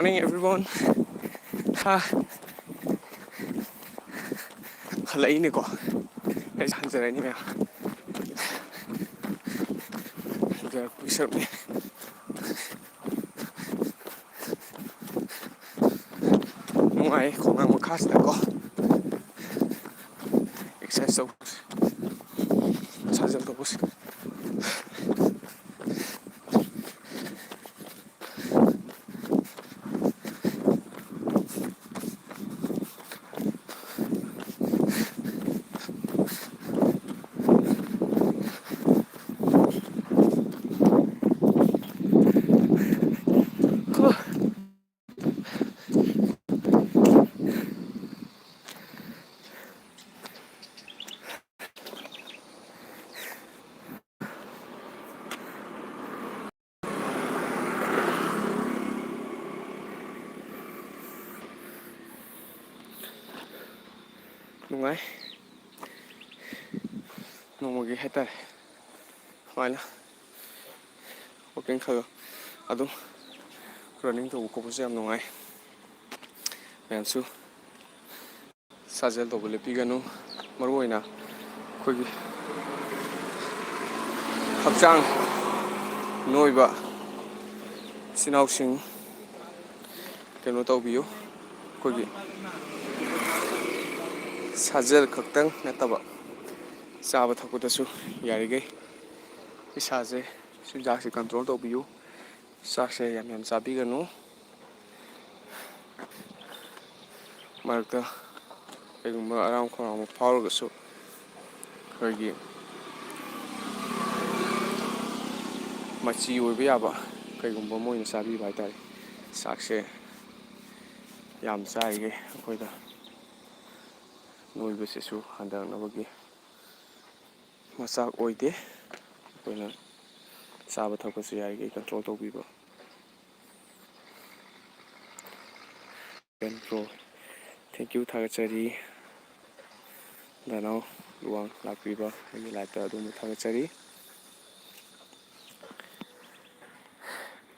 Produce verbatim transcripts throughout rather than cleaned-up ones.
Morning, everyone. ꯍꯥ꯫ ꯍꯜꯂꯛꯏꯅꯦꯀꯣ꯫ ꯑꯩꯁꯨ ꯍꯟꯖꯔꯅꯤ ꯃꯌꯥꯝ꯫ ꯍꯟꯖꯔꯛꯄꯒꯤ ꯁꯔꯨꯛꯅꯤ꯫ ꯅꯨꯡꯉꯥꯏ ꯈꯣꯡꯅꯥꯡ ꯃꯈꯥꯁꯤꯗꯀꯣ꯫ Exercise ꯇꯧꯕꯁꯦ꯫ ꯁꯥꯖꯦꯜ ꯇꯧꯕꯁꯦ꯫ ꯅꯨꯡꯉꯥꯏ꯫ ꯅꯣꯡꯃꯒꯤ ꯍꯥꯏꯇꯥꯔꯦ꯫ ꯁꯨꯃꯥꯏꯅ walking ꯈꯔ ꯑꯗꯨꯝ running ꯇꯧꯕ ꯈꯣꯠꯄꯁꯨ ꯌꯥꯝ ꯅꯨꯡꯉꯥꯏ꯫ ꯃꯌꯥꯝꯁꯨ ꯁꯥꯖꯦꯜ ꯇꯧꯕ ꯂꯦꯞꯄꯤꯒꯅꯨ꯫ ꯃꯔꯨꯑꯣꯏꯅ ꯑꯩꯈꯣꯏꯒꯤ ꯍꯛꯆꯥꯡ ꯅꯣꯏꯕ ꯏꯆꯤꯟ ꯏꯅꯥꯎꯁꯤꯡ ꯀꯩꯅꯣ ꯇꯧꯕꯤꯌꯨ꯫ ꯑꯩꯈꯣꯏꯒꯤ ꯁꯥꯖꯦꯜ ꯈꯛꯇꯪ ꯅꯠꯇꯕ ꯆꯥꯕ ꯊꯛꯄꯗꯁꯨ ꯌꯥꯔꯤꯈꯩ ꯏꯁꯥꯁꯦ ꯆꯤꯟꯖꯥꯛꯁꯦ control ꯇꯧꯕꯤꯌꯨ꯫ ꯆꯥꯛꯁꯦ ꯌꯥꯝ ꯌꯥꯝ ꯆꯥꯕꯤꯒꯅꯨ꯫ ꯃꯔꯛꯇ ꯀꯩꯒꯨꯝꯕ ꯑꯔꯥꯝ ꯈꯧꯔꯥꯡꯕ ꯐꯥꯎꯔꯒꯁꯨ ꯑꯩꯈꯣꯏꯒꯤ ꯃꯆꯤ ꯑꯣꯏꯕ ꯌꯥꯕ ꯀꯩꯒꯨꯝꯕ ꯑꯃ ꯑꯣꯏꯅ ꯆꯥꯕꯤꯕ ꯍꯥꯏꯇꯥꯔꯦ꯫ ꯆꯥꯛꯁꯦ ꯌꯥꯝ ꯆꯥꯔꯤꯈꯩ ꯑꯩꯈꯣꯏꯗ ꯅꯣꯏꯕꯁꯤꯁꯨ ꯍꯟꯊꯔꯛꯅꯕꯒꯤ ꯃꯆꯥꯛ ꯑꯣꯏꯗꯦ꯫ ꯑꯩꯈꯣꯏꯅ ꯆꯥꯕ ꯊꯛꯄꯁꯨ ꯌꯥꯔꯤꯈꯩ control ꯇꯧꯕꯤꯕ꯫ Control꯫ Thank you, ꯊꯥꯒꯠꯆꯔꯤ꯫ ꯗꯥꯅꯥꯎ ꯂꯨꯋꯥꯡ ꯂꯥꯛꯄꯤꯕ ꯑꯩꯒꯤ live-ꯇ ꯑꯗꯣꯝꯕꯨ ꯊꯥꯒꯠꯆꯔꯤ꯫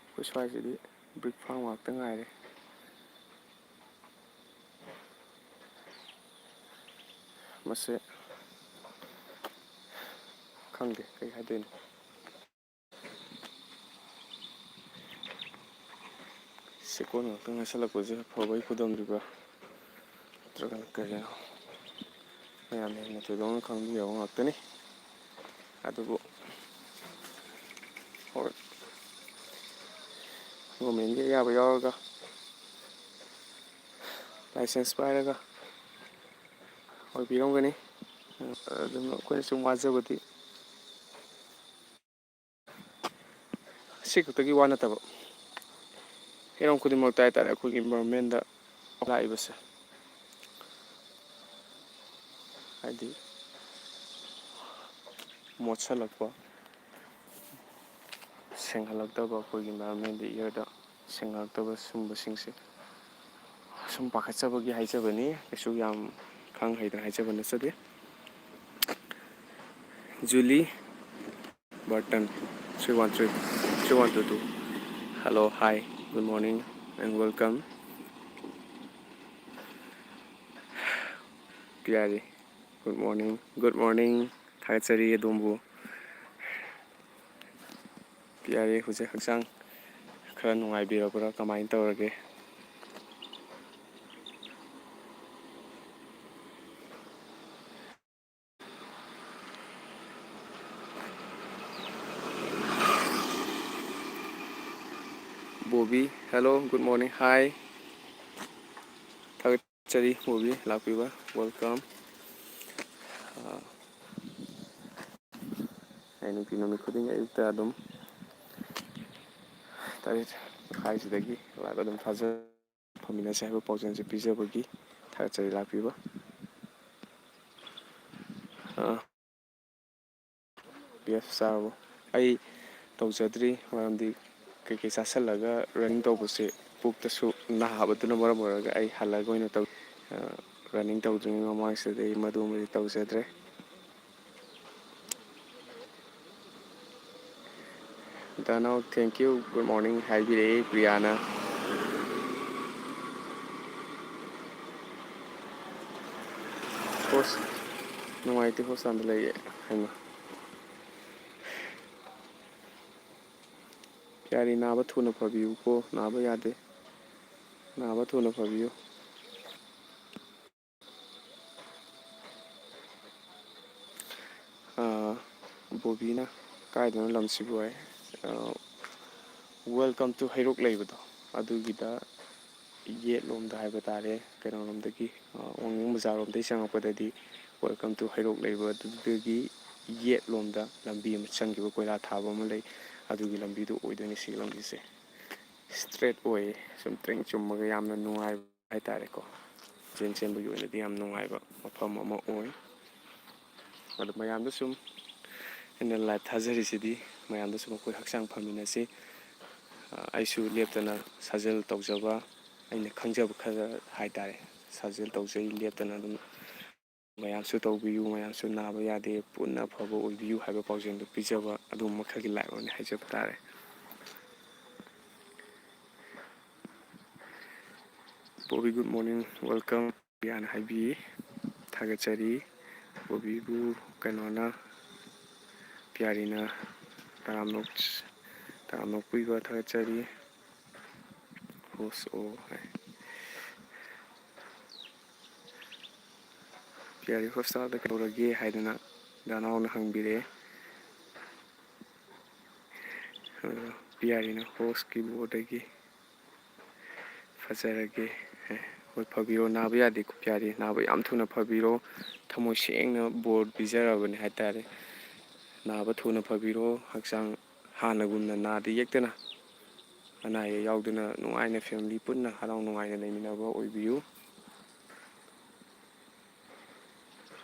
ꯑꯩꯈꯣꯏ ꯁ꯭ꯋꯥꯏꯁꯤꯗꯤ ꯕ꯭ꯔꯤꯛ ꯐꯥꯝ ꯉꯥꯛꯇ ꯉꯥꯏꯔꯦ꯫ ꯃꯁꯦ ꯈꯪꯗꯦ ꯀꯩ ꯍꯥꯏꯗꯣꯏꯅꯣ꯫ ꯁꯦꯀꯣꯟ ꯉꯥꯛꯇ ꯉꯥꯏꯁꯜꯂꯛꯄꯁꯦ ꯐꯕꯩ ꯈꯨꯗꯝꯔꯤꯕ꯭ꯔꯥ ꯅꯠꯇ꯭ꯔꯒꯅ ꯀꯔꯤꯅꯣ? ꯃꯌꯥꯝꯅ ꯍꯦꯟꯅ ꯊꯣꯏꯗꯣꯛꯅ ꯈꯪꯕꯤꯔꯕ ꯉꯥꯛꯇꯅꯤ꯫ ꯑꯗꯨꯕꯨ ꯍꯣꯏ, ꯒꯣꯔꯃꯦꯟꯒꯤ ꯑꯌꯥꯕ ꯌꯥꯎꯔꯒ ꯂꯥꯏꯁꯦꯟꯁ ꯄꯥꯏꯔꯒ ꯑꯣꯏꯕꯤꯔꯝꯒꯅꯤ꯫ ꯑꯗꯨꯝ ꯑꯩꯈꯣꯏꯅ ꯁꯨꯝ ꯋꯥꯖꯕꯗꯤ ꯑꯁꯤ ꯈꯛꯇꯒꯤ ꯋꯥ ꯅꯠꯇꯕ, ꯍꯤꯔꯝ ꯈꯨꯗꯤꯡꯃꯛꯇ ꯍꯥꯏꯇꯥꯔꯦ, ꯑꯩꯈꯣꯏꯒꯤ environment ꯂꯥꯛꯏꯕꯁꯦ, ꯍꯥꯏꯗꯤ ꯃꯣꯠꯁꯜꯂꯛꯄ, ꯁꯦꯡꯍꯜꯂꯛꯇꯕ, ꯑꯩꯈꯣꯏꯒꯤ environment, air ꯁꯦꯡꯍꯜꯂꯛꯇꯕ, ꯁꯨꯝꯕꯁꯤꯡꯁꯦ ꯁꯨꯝ ꯄꯥꯈꯠꯆꯕꯒꯤ ꯍꯥꯏꯖꯕꯅꯤ꯫ ꯀꯩꯁꯨ ꯌꯥꯝ ꯈꯪ ꯍꯩꯗꯅ ꯍꯥꯏꯖꯕ ꯅꯠꯆꯗꯦ꯫ ꯖꯨꯂꯤ ꯕꯔꯇꯟ, three one three, three one two two. Hello, hi, good morning and welcome. ꯄꯤꯌꯥꯔꯤ, good morning, good morning. ꯊꯥꯒꯠꯆꯔꯤ ꯑꯗꯣꯝꯕꯨ꯫ ꯄꯤꯌꯥꯔꯤ, ꯍꯧꯖꯤꯛ ꯍꯛꯆꯥꯡ ꯈꯔ ꯅꯨꯡꯉꯥꯏꯕꯤꯔꯕ꯭ꯔꯥ? ꯀꯃꯥꯏꯅ ꯇꯧꯔꯒꯦ? Bobby, hello, good morning, hi. ꯊꯥꯒꯠꯆꯔꯤ ꯕꯣꯕꯤ ꯂꯥꯛꯄꯤꯕ, welcome. ꯑꯥ, ꯑꯩ ꯅꯨꯡꯇꯤ ꯅꯨꯃꯤꯠ ꯈꯨꯗꯤꯡꯒꯤ ꯑꯌꯨꯛꯇ ꯑꯗꯨꯝ ꯇꯔꯦꯠ ꯃꯈꯥꯏꯁꯤꯗꯒꯤ live ꯑꯗꯨꯝ ꯊꯥꯖ-, ꯐꯝꯃꯤꯟꯅꯁꯦ ꯍꯥꯏꯕ ꯄꯥꯎꯖꯦꯜꯁꯦ ꯄꯤꯖꯕꯒꯤ ꯊꯥꯒꯠꯆꯔꯤ ꯂꯥꯛꯄꯤꯕ꯫ ꯑꯥ, ꯕꯤ ꯑꯦꯐ ꯆꯥꯔꯕꯣ? ꯑꯩ ꯇꯧꯖꯗ꯭ꯔꯤ, ꯃꯔꯝꯗꯤ ꯀꯩꯀꯩ ꯆꯥꯁꯤꯜꯂꯒ running ꯇꯧꯕꯁꯦ ꯄꯨꯛꯇꯁꯨ ꯅꯥꯕꯗꯨꯅ ꯃꯔꯝ ꯑꯣꯏꯔꯒ ꯑꯩ ꯍꯜꯂꯒ ꯑꯣꯏꯅ ꯇꯧ-, ꯑ, running ꯇꯧꯗ꯭ꯔꯤꯉꯩ ꯃꯃꯥꯡꯁꯤꯗꯗꯤ ꯑꯩ ꯃꯗꯨꯃꯗꯤ ꯇꯧꯖꯗ꯭ꯔꯦ꯫ ꯗꯥꯅꯥꯎ, thank you, good morning ꯍꯥꯏꯕꯤꯔꯛꯑꯦ ꯄ꯭ꯔꯤꯌꯥꯅ꯫ ꯍꯣꯁ, ꯅꯨꯡꯉꯥꯏꯇꯦ, ꯍꯣꯁꯄꯤꯇꯥꯜꯗ ꯂꯩꯌꯦ ꯍꯥꯏꯅ꯫ ꯄ꯭ꯔꯤꯌꯥꯔꯤ, ꯅꯥꯕ ꯊꯨꯅ ꯐꯕꯤꯌꯨꯀꯣ, ꯅꯥꯕ ꯌꯥꯗꯦ, ꯅꯥꯕ ꯊꯨꯅ ꯐꯕꯤꯌꯨ꯫ ꯑꯥ, ꯕꯣꯕꯤꯅ ꯀꯥꯏꯗꯅꯣ ꯂꯝꯁꯤꯕꯨ ꯍꯥꯏ꯫ ꯑꯥ, Welcome to ꯍꯩꯔꯣꯛ ꯂꯩꯕꯗꯣ, ꯑꯗꯨꯒꯤꯗ ꯌꯦꯠꯂꯣꯝꯗ ꯍꯥꯏꯕ ꯇꯥꯔꯦ, ꯀꯩꯅꯣꯔꯣꯝꯗꯒꯤ, ꯑꯥ, ꯋꯥꯡꯖꯤꯡ ꯕꯖꯥꯔꯔꯣꯝꯗꯒꯤ ꯆꯪꯉꯛꯄꯗꯗꯤ Welcome to ꯍꯩꯔꯣꯛ ꯂꯩꯕ ꯑꯗꯨꯗꯒꯤ ꯌꯦꯠꯂꯣꯝꯗ ꯂꯝꯕꯤ ꯑꯃ ꯆꯪꯈꯤꯕ, ꯀꯣꯏꯂꯥ ꯊꯥꯕ ꯑꯃ ꯂꯩ, ꯑꯗꯨꯒꯤ ꯂꯝꯕꯤꯗꯨ ꯑꯣꯏꯗꯣꯏꯅꯤ ꯁꯤ ꯂꯝꯕꯤꯁꯦ꯫ Straight ꯑꯣꯏꯌꯦ, ꯁꯨꯝ ꯇ꯭ꯔꯦꯡ ꯆꯨꯝꯃꯒ ꯌꯥꯝꯅ ꯅꯨꯡꯉꯥꯏꯕ ꯍꯥꯏꯇꯥꯔꯦꯀꯣ꯫ ꯂꯝꯖꯦꯟ ꯆꯦꯟꯕꯒꯤ ꯑꯣꯏꯅꯗꯤ ꯌꯥꯝ ꯅꯨꯡꯉꯥꯏꯕ ꯃꯐꯝ ꯑꯃ ꯑꯣꯏ꯫ ꯑꯗꯣ ꯃꯌꯥꯝꯗ ꯁꯨꯝ ꯑꯩꯅ live ꯊꯥꯖꯔꯤꯁꯤꯗꯤ ꯃꯌꯥꯝꯗ ꯁꯨꯝ ꯑꯩꯈꯣꯏ ꯍꯛꯆꯥꯡ ꯐꯃꯤꯟꯅꯁꯤ꯫ ꯑ, ꯑꯩꯁꯨ ꯂꯦꯞꯇꯅ ꯁꯥꯖꯦꯜ ꯇꯧꯖꯕ, ꯑꯩꯅ ꯈꯪꯖꯕ ꯈꯔ ꯍꯥꯏꯇꯥꯔꯦ, ꯁꯥꯖꯦꯜ ꯇꯧꯖꯩ ꯂꯦꯞꯇꯅ ꯑꯗꯨꯝ꯫ ꯃꯌꯥꯝꯁꯨ ꯇꯧꯕꯤꯌꯨ, ꯃꯌꯥꯝꯁꯨ ꯅꯥꯕ ꯌꯥꯗꯦ, ꯄꯨꯟꯅ ꯑꯐꯕ ꯑꯣꯏꯕꯤꯌꯨ ꯍꯥꯏꯕ ꯄꯥꯎꯖꯦꯜꯗꯨ ꯄꯤꯖꯕ ꯑꯗꯨꯒꯨꯝꯕ ꯈꯔꯒꯤ live ꯑꯣꯏꯅ ꯍꯥꯏꯖꯕ ꯇꯥꯔꯦ꯫ Bobby, good morning, welcome꯫ ꯄ꯭ꯔꯤꯌꯥꯅ ꯍꯥꯏꯕꯤ, ꯊꯥꯒꯠꯆꯔꯤ꯫ ꯕꯣꯕꯤꯕꯨ ꯀꯩꯅꯣꯅ, ꯄ꯭ꯔꯤꯌꯥꯔꯤꯅ ꯇꯔꯥꯝꯅ ꯇꯔꯥꯝꯅ ꯑꯣꯛꯄꯤꯕ ꯊꯥꯒꯠꯆꯔꯤ꯫ ꯍꯣꯁ ꯑꯣ ꯍꯥꯏ꯫ ꯄ꯭ꯔꯤꯌꯥꯔꯤ ꯍꯣꯁꯄꯤꯇꯥꯜꯗ ꯀꯩꯗꯧꯔꯒꯦ ꯍꯥꯏꯗꯅ ꯗꯥꯅꯥꯎꯅ ꯍꯪꯕꯤꯔꯛꯑꯦ꯫ ꯑꯗꯣ ꯄ꯭ꯔꯤꯌꯥꯔꯤꯅ ꯍꯣꯁꯀꯤ ꯕꯣꯔꯗꯒꯤ ꯐꯖꯔꯒꯦ꯫ ꯑꯦ, ꯍꯣꯏ, ꯐꯕꯤꯔꯣ, ꯅꯥꯕ ꯌꯥꯗꯦ ꯄ꯭ꯔꯤꯌꯥꯔꯤ, ꯅꯥꯕ ꯌꯥꯝ ꯊꯨꯅ ꯐꯕꯤꯔꯣ, ꯊꯃꯣꯏ ꯁꯦꯡꯅ ꯕꯣꯔ ꯄꯤꯖꯔꯕꯅꯦ ꯍꯥꯏꯇꯥꯔꯦ꯫ ꯅꯥꯕ ꯊꯨꯅ ꯐꯕꯤꯔꯣ, ꯍꯛꯆꯥꯡ ꯍꯥꯟꯅꯒꯨꯝꯅ ꯅꯥꯗ ꯌꯦꯛꯇꯅ, ꯑꯅꯥ ꯑꯌꯦꯛ ꯌꯥꯎꯗꯅ ꯅꯨꯡꯉꯥꯏꯅ family ꯄꯨꯟꯅ ꯍꯔꯥꯎ ꯅꯨꯡꯉꯥꯏꯅ ꯂꯩꯃꯤꯟꯅꯕ ꯑꯣꯏꯕꯤꯌꯨ꯫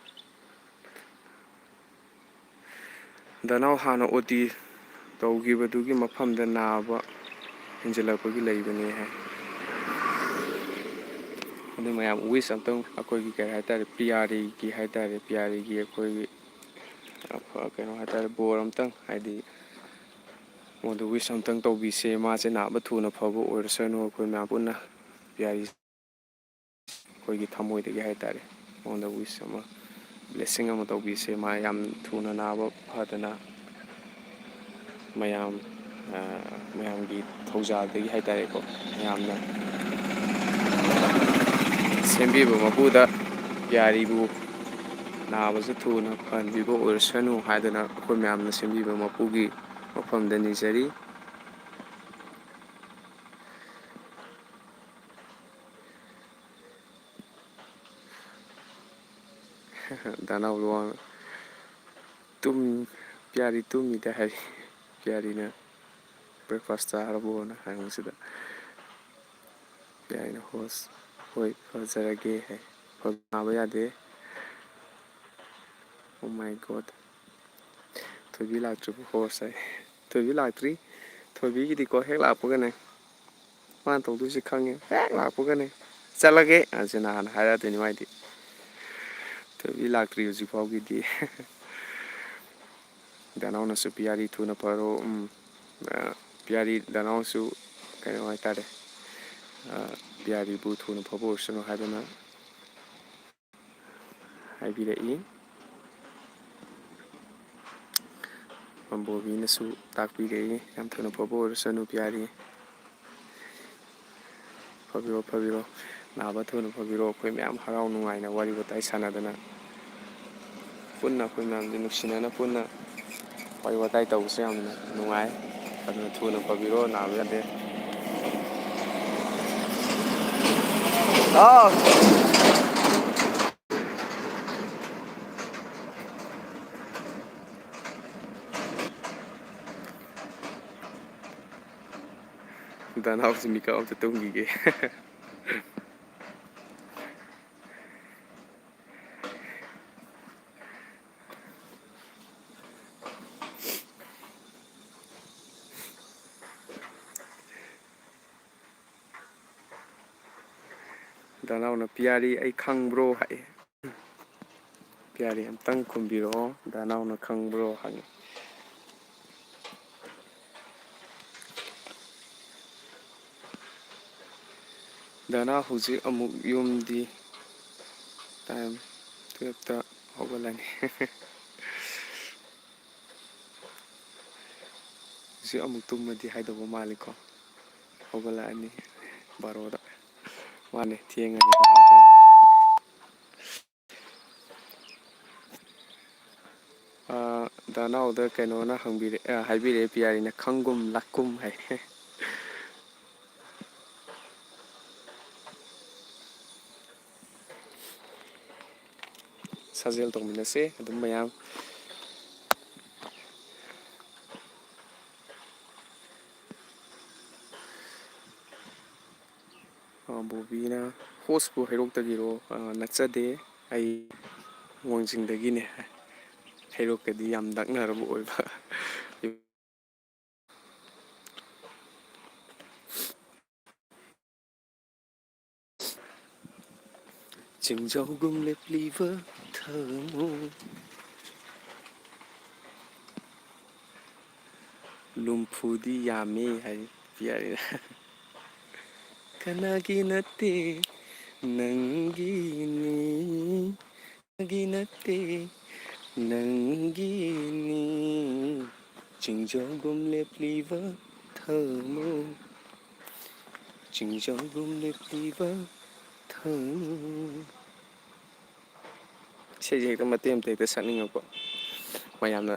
ꯗꯅꯥꯎ ꯍꯥꯟꯅ ꯑꯣ ꯇꯤ ꯇꯧꯈꯤꯕꯗꯨꯒꯤ ꯃꯐꯝꯗ ꯅꯥꯕ ꯍꯦꯟꯖꯜꯂꯛꯄꯒꯤ ꯂꯩꯕꯅꯦ ꯍꯥꯏ꯫ ꯑꯗꯨ ꯃꯌꯥꯝ wish ꯑꯝꯇꯪ ꯑꯩꯈꯣꯏꯒꯤ ꯀꯔꯤ ꯍꯥꯏꯇꯥꯔꯦ, ꯄ꯭ꯔꯤꯌꯥꯔꯤꯒꯤ ꯍꯥꯏꯇꯥꯔꯦ, ꯄ꯭ꯔꯤꯌꯥꯔꯤꯒꯤ ꯑꯩꯈꯣꯏꯒꯤ ꯑꯐ-, ꯀꯩꯅꯣ ꯍꯥꯏꯇꯥꯔꯦ, ꯕꯣꯔ ꯑꯝꯇꯪ ꯍꯥꯏꯗꯤ ꯃꯉꯣꯟꯗ wish ꯑꯝꯇꯪ ꯇꯧꯕꯤꯁꯦ꯫ ꯃꯥꯁꯦ ꯅꯥꯕ ꯊꯨꯅ ꯐꯕ ꯑꯣꯏꯔꯁꯅꯨ꯫ ꯑꯩꯈꯣꯏ ꯃꯌꯥꯝ ꯄꯨꯟꯅ ꯄꯤꯌꯥꯔꯤ ꯑꯩꯈꯣꯏꯒꯤ ꯊꯃꯣꯏꯗꯒꯤ ꯍꯥꯏꯇꯥꯔꯦ, ꯃꯉꯣꯟꯗ wish ꯑꯃ, blessing ꯑꯃ ꯇꯧꯕꯤꯁꯦ꯫ ꯃꯥ ꯌꯥꯝ ꯊꯨꯅ ꯅꯥꯕ ꯐꯗꯅ ꯃꯌꯥꯝ, ꯑ, ꯃꯌꯥꯝꯒꯤ ꯊꯧꯖꯥꯜꯗꯒꯤ ꯍꯥꯏꯇꯥꯔꯦꯀꯣ, ꯃꯌꯥꯝꯅ ꯁꯦꯝꯕꯤꯕ ꯃꯄꯨꯗ ꯄꯤꯌꯥꯔꯤꯕꯨ ꯅꯥꯕꯁꯨ ꯊꯨꯅ ꯐꯍꯟꯕꯤꯕ ꯑꯣꯏꯔꯁꯅꯨ ꯍꯥꯏꯗꯅ ꯑꯩꯈꯣꯏ ꯃꯌꯥꯝꯅ ꯁꯦꯝꯕꯤꯕ ꯃꯄꯨꯒꯤ ꯃꯐꯝꯗ ꯅꯤꯖꯔꯤ꯫ ꯗꯥꯅꯥꯎ ꯂꯨꯋꯥꯡ ꯇꯨꯝ-, ꯄꯤꯌꯥꯔꯤ ꯇꯨꯝꯃꯤꯗ ꯍꯥꯏꯔꯤ꯫ ꯄꯤꯌꯥꯔꯤꯅ "Breakfast ꯆꯥꯔꯕꯣꯅ?" ꯍꯪꯕꯁꯤꯗ ꯄꯤꯌꯥꯔꯤꯅ "Host, ꯍꯣꯏ, ꯐꯖꯔꯒꯦ" ꯍꯥꯏ꯫ "ꯍꯣꯏ, ꯅꯥꯕ ꯌꯥꯗꯦ꯫ Oh my God꯫ ꯊꯣꯏꯕꯤ ꯂꯥꯛꯇ꯭ꯔꯤꯕ host" ꯍꯥꯏ꯫ "ꯊꯣꯏꯕꯤ ꯂꯥꯛꯇ꯭ꯔꯤ꯫ ꯊꯣꯏꯕꯤꯒꯤꯗꯤꯀꯣ ꯍꯦꯛ ꯂꯥꯛꯄꯒꯅꯦ, ꯃꯥꯅ ꯇꯧꯗꯣꯏꯁꯦ ꯈꯪꯉꯦ꯫ ꯍꯦꯛ ꯂꯥꯛꯄꯒꯅꯦ, 'ꯆꯠꯂꯒꯦ' ꯑꯁꯤꯅ ꯍꯥꯟꯅ ꯍꯥꯏꯔꯛꯑꯗꯣꯏꯅꯤ ꯃꯥꯏꯗꯤ꯫ ꯊꯣꯏꯕꯤ ꯂꯥꯛꯇ꯭ꯔꯤ ꯍꯧꯖꯤꯛ ꯐꯥꯎꯒꯤꯗꯤ꯫ ꯗꯥꯅꯥꯎꯅꯁꯨ "ꯄꯤꯌꯥꯔꯤ ꯊꯨꯅ ꯐꯔꯣ"꯫ ꯎꯝ, ꯑ, ꯄꯤꯌꯥꯔꯤ, ꯗꯥꯅꯥꯎꯁꯨ ꯀꯩꯅꯣ ꯍꯥꯏꯇꯥꯔꯦ, ꯑ, ꯄꯤꯌꯥꯔꯤꯕꯨ ꯊꯨꯅ ꯐꯕ ꯑꯣꯏꯔꯁꯅꯨ ꯍꯥꯏꯗꯨꯅ ꯍꯥꯏꯕꯤꯔꯛꯏ꯫ ꯃꯝꯕꯣꯕꯤꯅꯁꯨ ꯇꯥꯛꯄꯤꯔꯛꯏ, "ꯌꯥꯝ ꯊꯨꯅ ꯐꯕ ꯑꯣꯏꯔꯁꯅꯨ ꯄꯤꯌꯥꯔꯤ꯫ ꯐꯕꯤꯔꯣ, ꯐꯕꯤꯔꯣ, ꯅꯥꯕ ꯊꯨꯅ ꯐꯕꯤꯔꯣ"꯫ ꯑꯩꯈꯣꯏ ꯃꯌꯥꯝ ꯍꯔꯥꯎ ꯅꯨꯡꯉꯥꯏꯅ ꯋꯥꯔꯤ ꯋꯥꯇꯥꯏ ꯁꯥꯟꯅꯗꯅ ꯄꯨꯟꯅ, ꯑꯩꯈꯣꯏ ꯃꯌꯥꯝꯁꯦ ꯅꯨꯡꯁꯤꯅꯅ ꯄꯨꯟꯅ ꯋꯥꯔꯤ ꯋꯥꯇꯥꯏ ꯇꯧꯕꯁꯦ ꯌꯥꯝꯅ ꯅꯨꯡꯉꯥꯏ꯫ ꯑꯗꯨꯅ ꯊꯨꯅ ꯐꯕꯤꯔꯣ, ꯅꯥꯕ ꯌꯥꯗꯦ꯫ ꯑꯥꯎ꯫ ꯗꯥꯅꯥꯎꯁꯤ ꯃꯤꯀꯞ ꯑꯝꯇ ꯇꯨꯝꯈꯤꯒꯦ꯫ ꯗꯥꯅꯥꯎꯅ "ꯄꯤꯌꯥꯔꯤ ꯑꯩ ꯈꯪꯕ꯭ꯔꯣ?" ꯍꯥꯏ꯫ "ꯄꯤꯌꯥꯔꯤ ꯑꯝꯇꯪ ꯈꯨꯝꯕꯤꯔꯛꯑꯣ, ꯗꯥꯅꯥꯎꯅ ꯈꯪꯕ꯭ꯔꯣ?" ꯍꯪꯉꯤ꯫ ꯗꯥꯅꯥ ꯍꯧꯖꯤꯛ ꯑꯃꯨꯛ ꯌꯨꯝꯗꯤ ꯇꯥꯏꯝ ꯇꯨꯌꯦꯜꯞꯇ ꯍꯧꯒꯠꯂꯅꯤ꯫ ꯍꯧꯖꯤꯛ ꯑꯃꯨꯛ ꯇꯨꯝꯃꯗꯤ ꯍꯥꯏꯗꯧꯕ ꯃꯥꯜꯂꯤꯀꯣ꯫ ꯍꯧꯒꯠꯂꯛꯑꯅꯤ ꯕꯥꯔꯣꯗ꯫ ꯃꯥꯅꯦ, ꯊꯦꯡꯉꯅꯤ꯫ ꯑꯥ, ꯗꯥ ꯅꯥꯎꯗ ꯀꯩꯅꯣꯅ ꯍꯪꯕꯤꯔꯦ-, ꯑꯥ, ꯍꯥꯏꯕꯤꯔꯛꯑꯦ, ꯄꯤꯌꯥꯔꯤꯅ, "ꯈꯪꯒꯨꯝ ꯂꯥꯛꯀꯨꯝ" ꯍꯥꯏ꯫ ꯁꯥꯖꯦꯜ ꯇꯧꯃꯤꯟꯅꯁꯦ ꯑꯗꯨꯝ ꯃꯌꯥꯝ꯫ ꯑ, ꯕꯣꯕꯤꯅ, "ꯍꯣꯁꯄꯨ ꯍꯩꯔꯣꯛꯇꯒꯤꯔꯣ?" ꯑ, ꯅꯠꯆꯗꯦ, ꯑꯩ ꯋꯥꯡꯖꯤꯡꯗꯒꯤꯅꯦ꯫ ꯍꯩꯔꯣꯛꯀꯗꯤ ꯌꯥꯝ ꯅꯛꯅꯔꯕ ꯑꯣꯏꯕ꯫ ꯆꯤꯡꯖꯥꯎꯒꯨꯝ ꯂꯦꯞꯂꯤꯕ ꯊꯃꯣꯏ꯫ ꯂꯨꯝꯐꯨꯗꯤ ꯌꯥꯝꯃꯤ ꯍꯥꯏ ꯄꯤꯌꯥꯔꯤꯅ꯫ ꯀꯅꯥꯒꯤ ꯅꯠꯇꯦ, ꯅꯪꯒꯤꯅꯤ꯫ ꯀꯅꯥꯒꯤ ꯅꯠꯇꯦ, ꯅꯪꯒꯤꯅꯤ꯫ ꯆꯤꯡꯖꯥꯎꯒꯨꯝ ꯂꯦꯞꯂꯤꯕ ꯊꯃꯣꯏ꯫ ꯆꯤꯡꯖꯥꯎꯒꯨꯝ ꯂꯦꯞꯂꯤꯕ ꯊꯃꯣꯏ꯫ ꯏꯁꯩꯁꯦ ꯍꯦꯛꯇ ꯃꯇꯦꯛ ꯑꯃꯇ ꯍꯦꯛꯇ ꯁꯛꯅꯤꯡꯉꯛꯄ꯫ ꯃꯌꯥꯝꯅ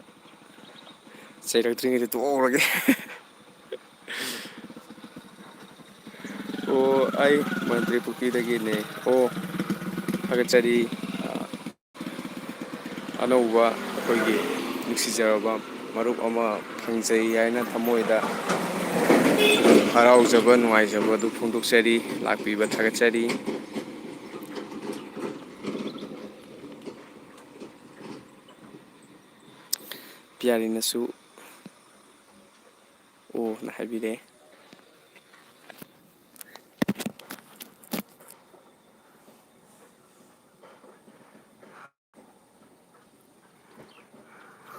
ꯆꯩꯔꯛꯇ꯭ꯔꯤꯉꯩꯗ ꯇꯣꯛꯍꯧꯔꯒꯦ꯫ ꯑꯣ, ꯑꯩ ꯃꯟꯇ꯭ꯔꯤ ꯄꯨꯈ꯭ꯔꯤꯗꯒꯤꯅꯦ꯫ ꯑꯣ, ꯊꯥꯒꯠꯆꯔꯤ꯫ ꯑ, ꯑꯅꯧꯕ ꯑꯩꯈꯣꯏꯒꯤ ꯅꯨꯡꯁꯤꯖꯔꯕ ꯃꯔꯨꯞ ꯑꯃ ꯐꯪꯖꯩ ꯍꯥꯏꯅ ꯊꯃꯣꯏꯗ ꯍꯔꯥꯎꯖꯕ, ꯅꯨꯡꯉꯥꯏꯖꯕ ꯑꯗꯨ ꯐꯣꯡꯗꯣꯛꯆꯔꯤ꯫ ꯂꯥꯛꯄꯤꯕ ꯊꯥꯒꯠꯆꯔꯤ꯫ ꯄꯤꯌꯥꯔꯤꯅꯁꯨ ꯑꯣꯅ ꯍꯥꯏꯕꯤꯔꯛꯑꯦ꯫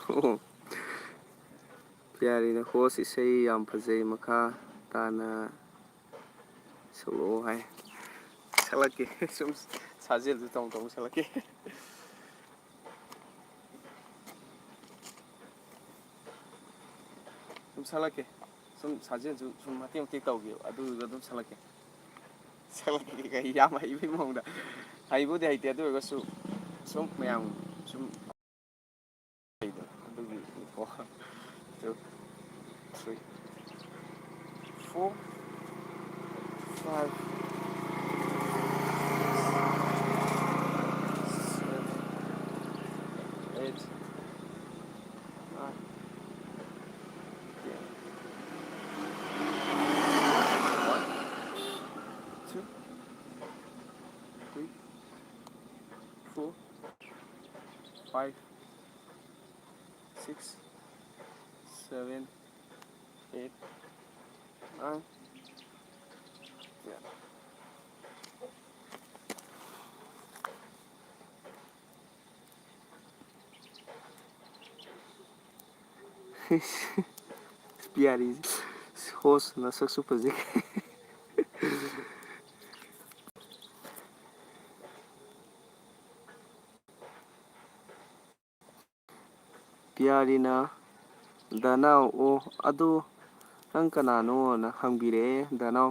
ꯑꯣ, ꯄꯤꯌꯥꯔꯤꯅ, "ꯍꯣꯁ, ꯏꯁꯩ ꯌꯥꯝ ꯐꯖꯩ, ꯃꯈꯥ ꯇꯥꯅ ꯊꯣꯛꯂꯛꯑꯣ ꯍꯥꯏ꯫ ꯁꯛꯂꯛꯀꯦ꯫ ꯁꯨꯝ ꯁꯥꯖꯦꯜꯗꯨ ꯇꯧ ꯇꯧ ꯁꯛꯂꯛꯀꯦ꯫ ꯁꯨꯝ ꯁꯛꯂꯛꯀꯦ꯫ ꯁꯨꯝ ꯁꯥꯖꯦꯜꯁꯨ ꯁꯨꯝ ꯃꯇꯦꯛ ꯃꯇꯦꯛ ꯇꯧꯒꯦꯕ꯫ ꯑꯗꯨꯗꯨꯒ ꯑꯗꯨꯝ ꯁꯛꯂꯛꯀꯦ꯫ ꯁꯛꯂꯛꯀꯦ ꯀꯩ ꯌꯥꯝ ꯍꯩꯕꯩ ꯃꯑꯣꯡꯗ꯫ ꯍꯩꯕꯨꯗꯤ ꯍꯩꯇꯦ, ꯑꯗꯨ ꯑꯣꯏꯔꯒꯁꯨ ꯁꯨꯝ ꯃꯌꯥꯝ ꯁꯨꯝ ꯂꯩꯗꯅ ꯑꯗꯨꯒꯤꯀꯣ꯫ Two, three, four, five, six, seven, eight, nine, ten. One, two, three, four, five, six, seven, eight, nine, ten. Pyari ꯍꯣꯁ ꯅꯁꯛꯁꯨ ꯐꯖꯩ꯫ ꯄꯤꯌꯥꯔꯤꯅ ꯗꯥꯅꯥꯎ, "ꯑꯣ, ꯑꯗꯨ ꯅꯪ ꯀꯅꯥꯅꯣꯅ ꯍꯪꯕꯤꯔꯛꯑꯦ ꯗꯥꯅꯥꯎ"꯫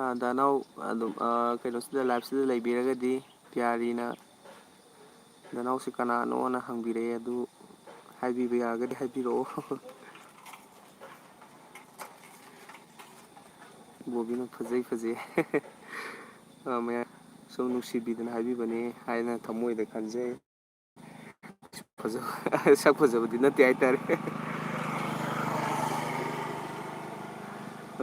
ꯑ, ꯗꯥꯅꯥꯎ ꯑꯗꯨꯝ, ꯑ, ꯀꯩꯅꯣꯁꯤꯗ, ꯂꯥꯏꯞꯁꯤꯗ ꯂꯩꯕꯤꯔꯒꯗꯤ ꯄꯤꯌꯥꯔꯤꯅ ꯗꯥꯅꯥꯎꯁꯤ ꯀꯅꯥꯅꯣꯅ ꯍꯪꯕꯤꯔꯛꯑꯦ, ꯑꯗꯨ ꯍꯥꯏꯕꯤꯕ ꯌꯥꯔꯒꯗꯤ ꯍꯥꯏꯕꯤꯔꯛꯑꯣ꯫ ꯕꯣꯕꯤꯅ ꯐꯖꯩ, ꯐꯖꯩ꯫ ꯑ, ꯃꯌꯥꯝ ꯁꯨꯝ ꯅꯨꯡꯁꯤꯕꯤꯗꯅ ꯍꯥꯏꯕꯤꯕꯅꯤ ꯍꯥꯏꯅ ꯊꯃꯣꯏꯗ ꯈꯟꯖꯩ꯫ ꯐꯖꯕ, ꯁꯛ ꯐꯖꯕꯗꯤ ꯅꯠꯇꯦ ꯍꯥꯏꯇꯥꯔꯦ꯫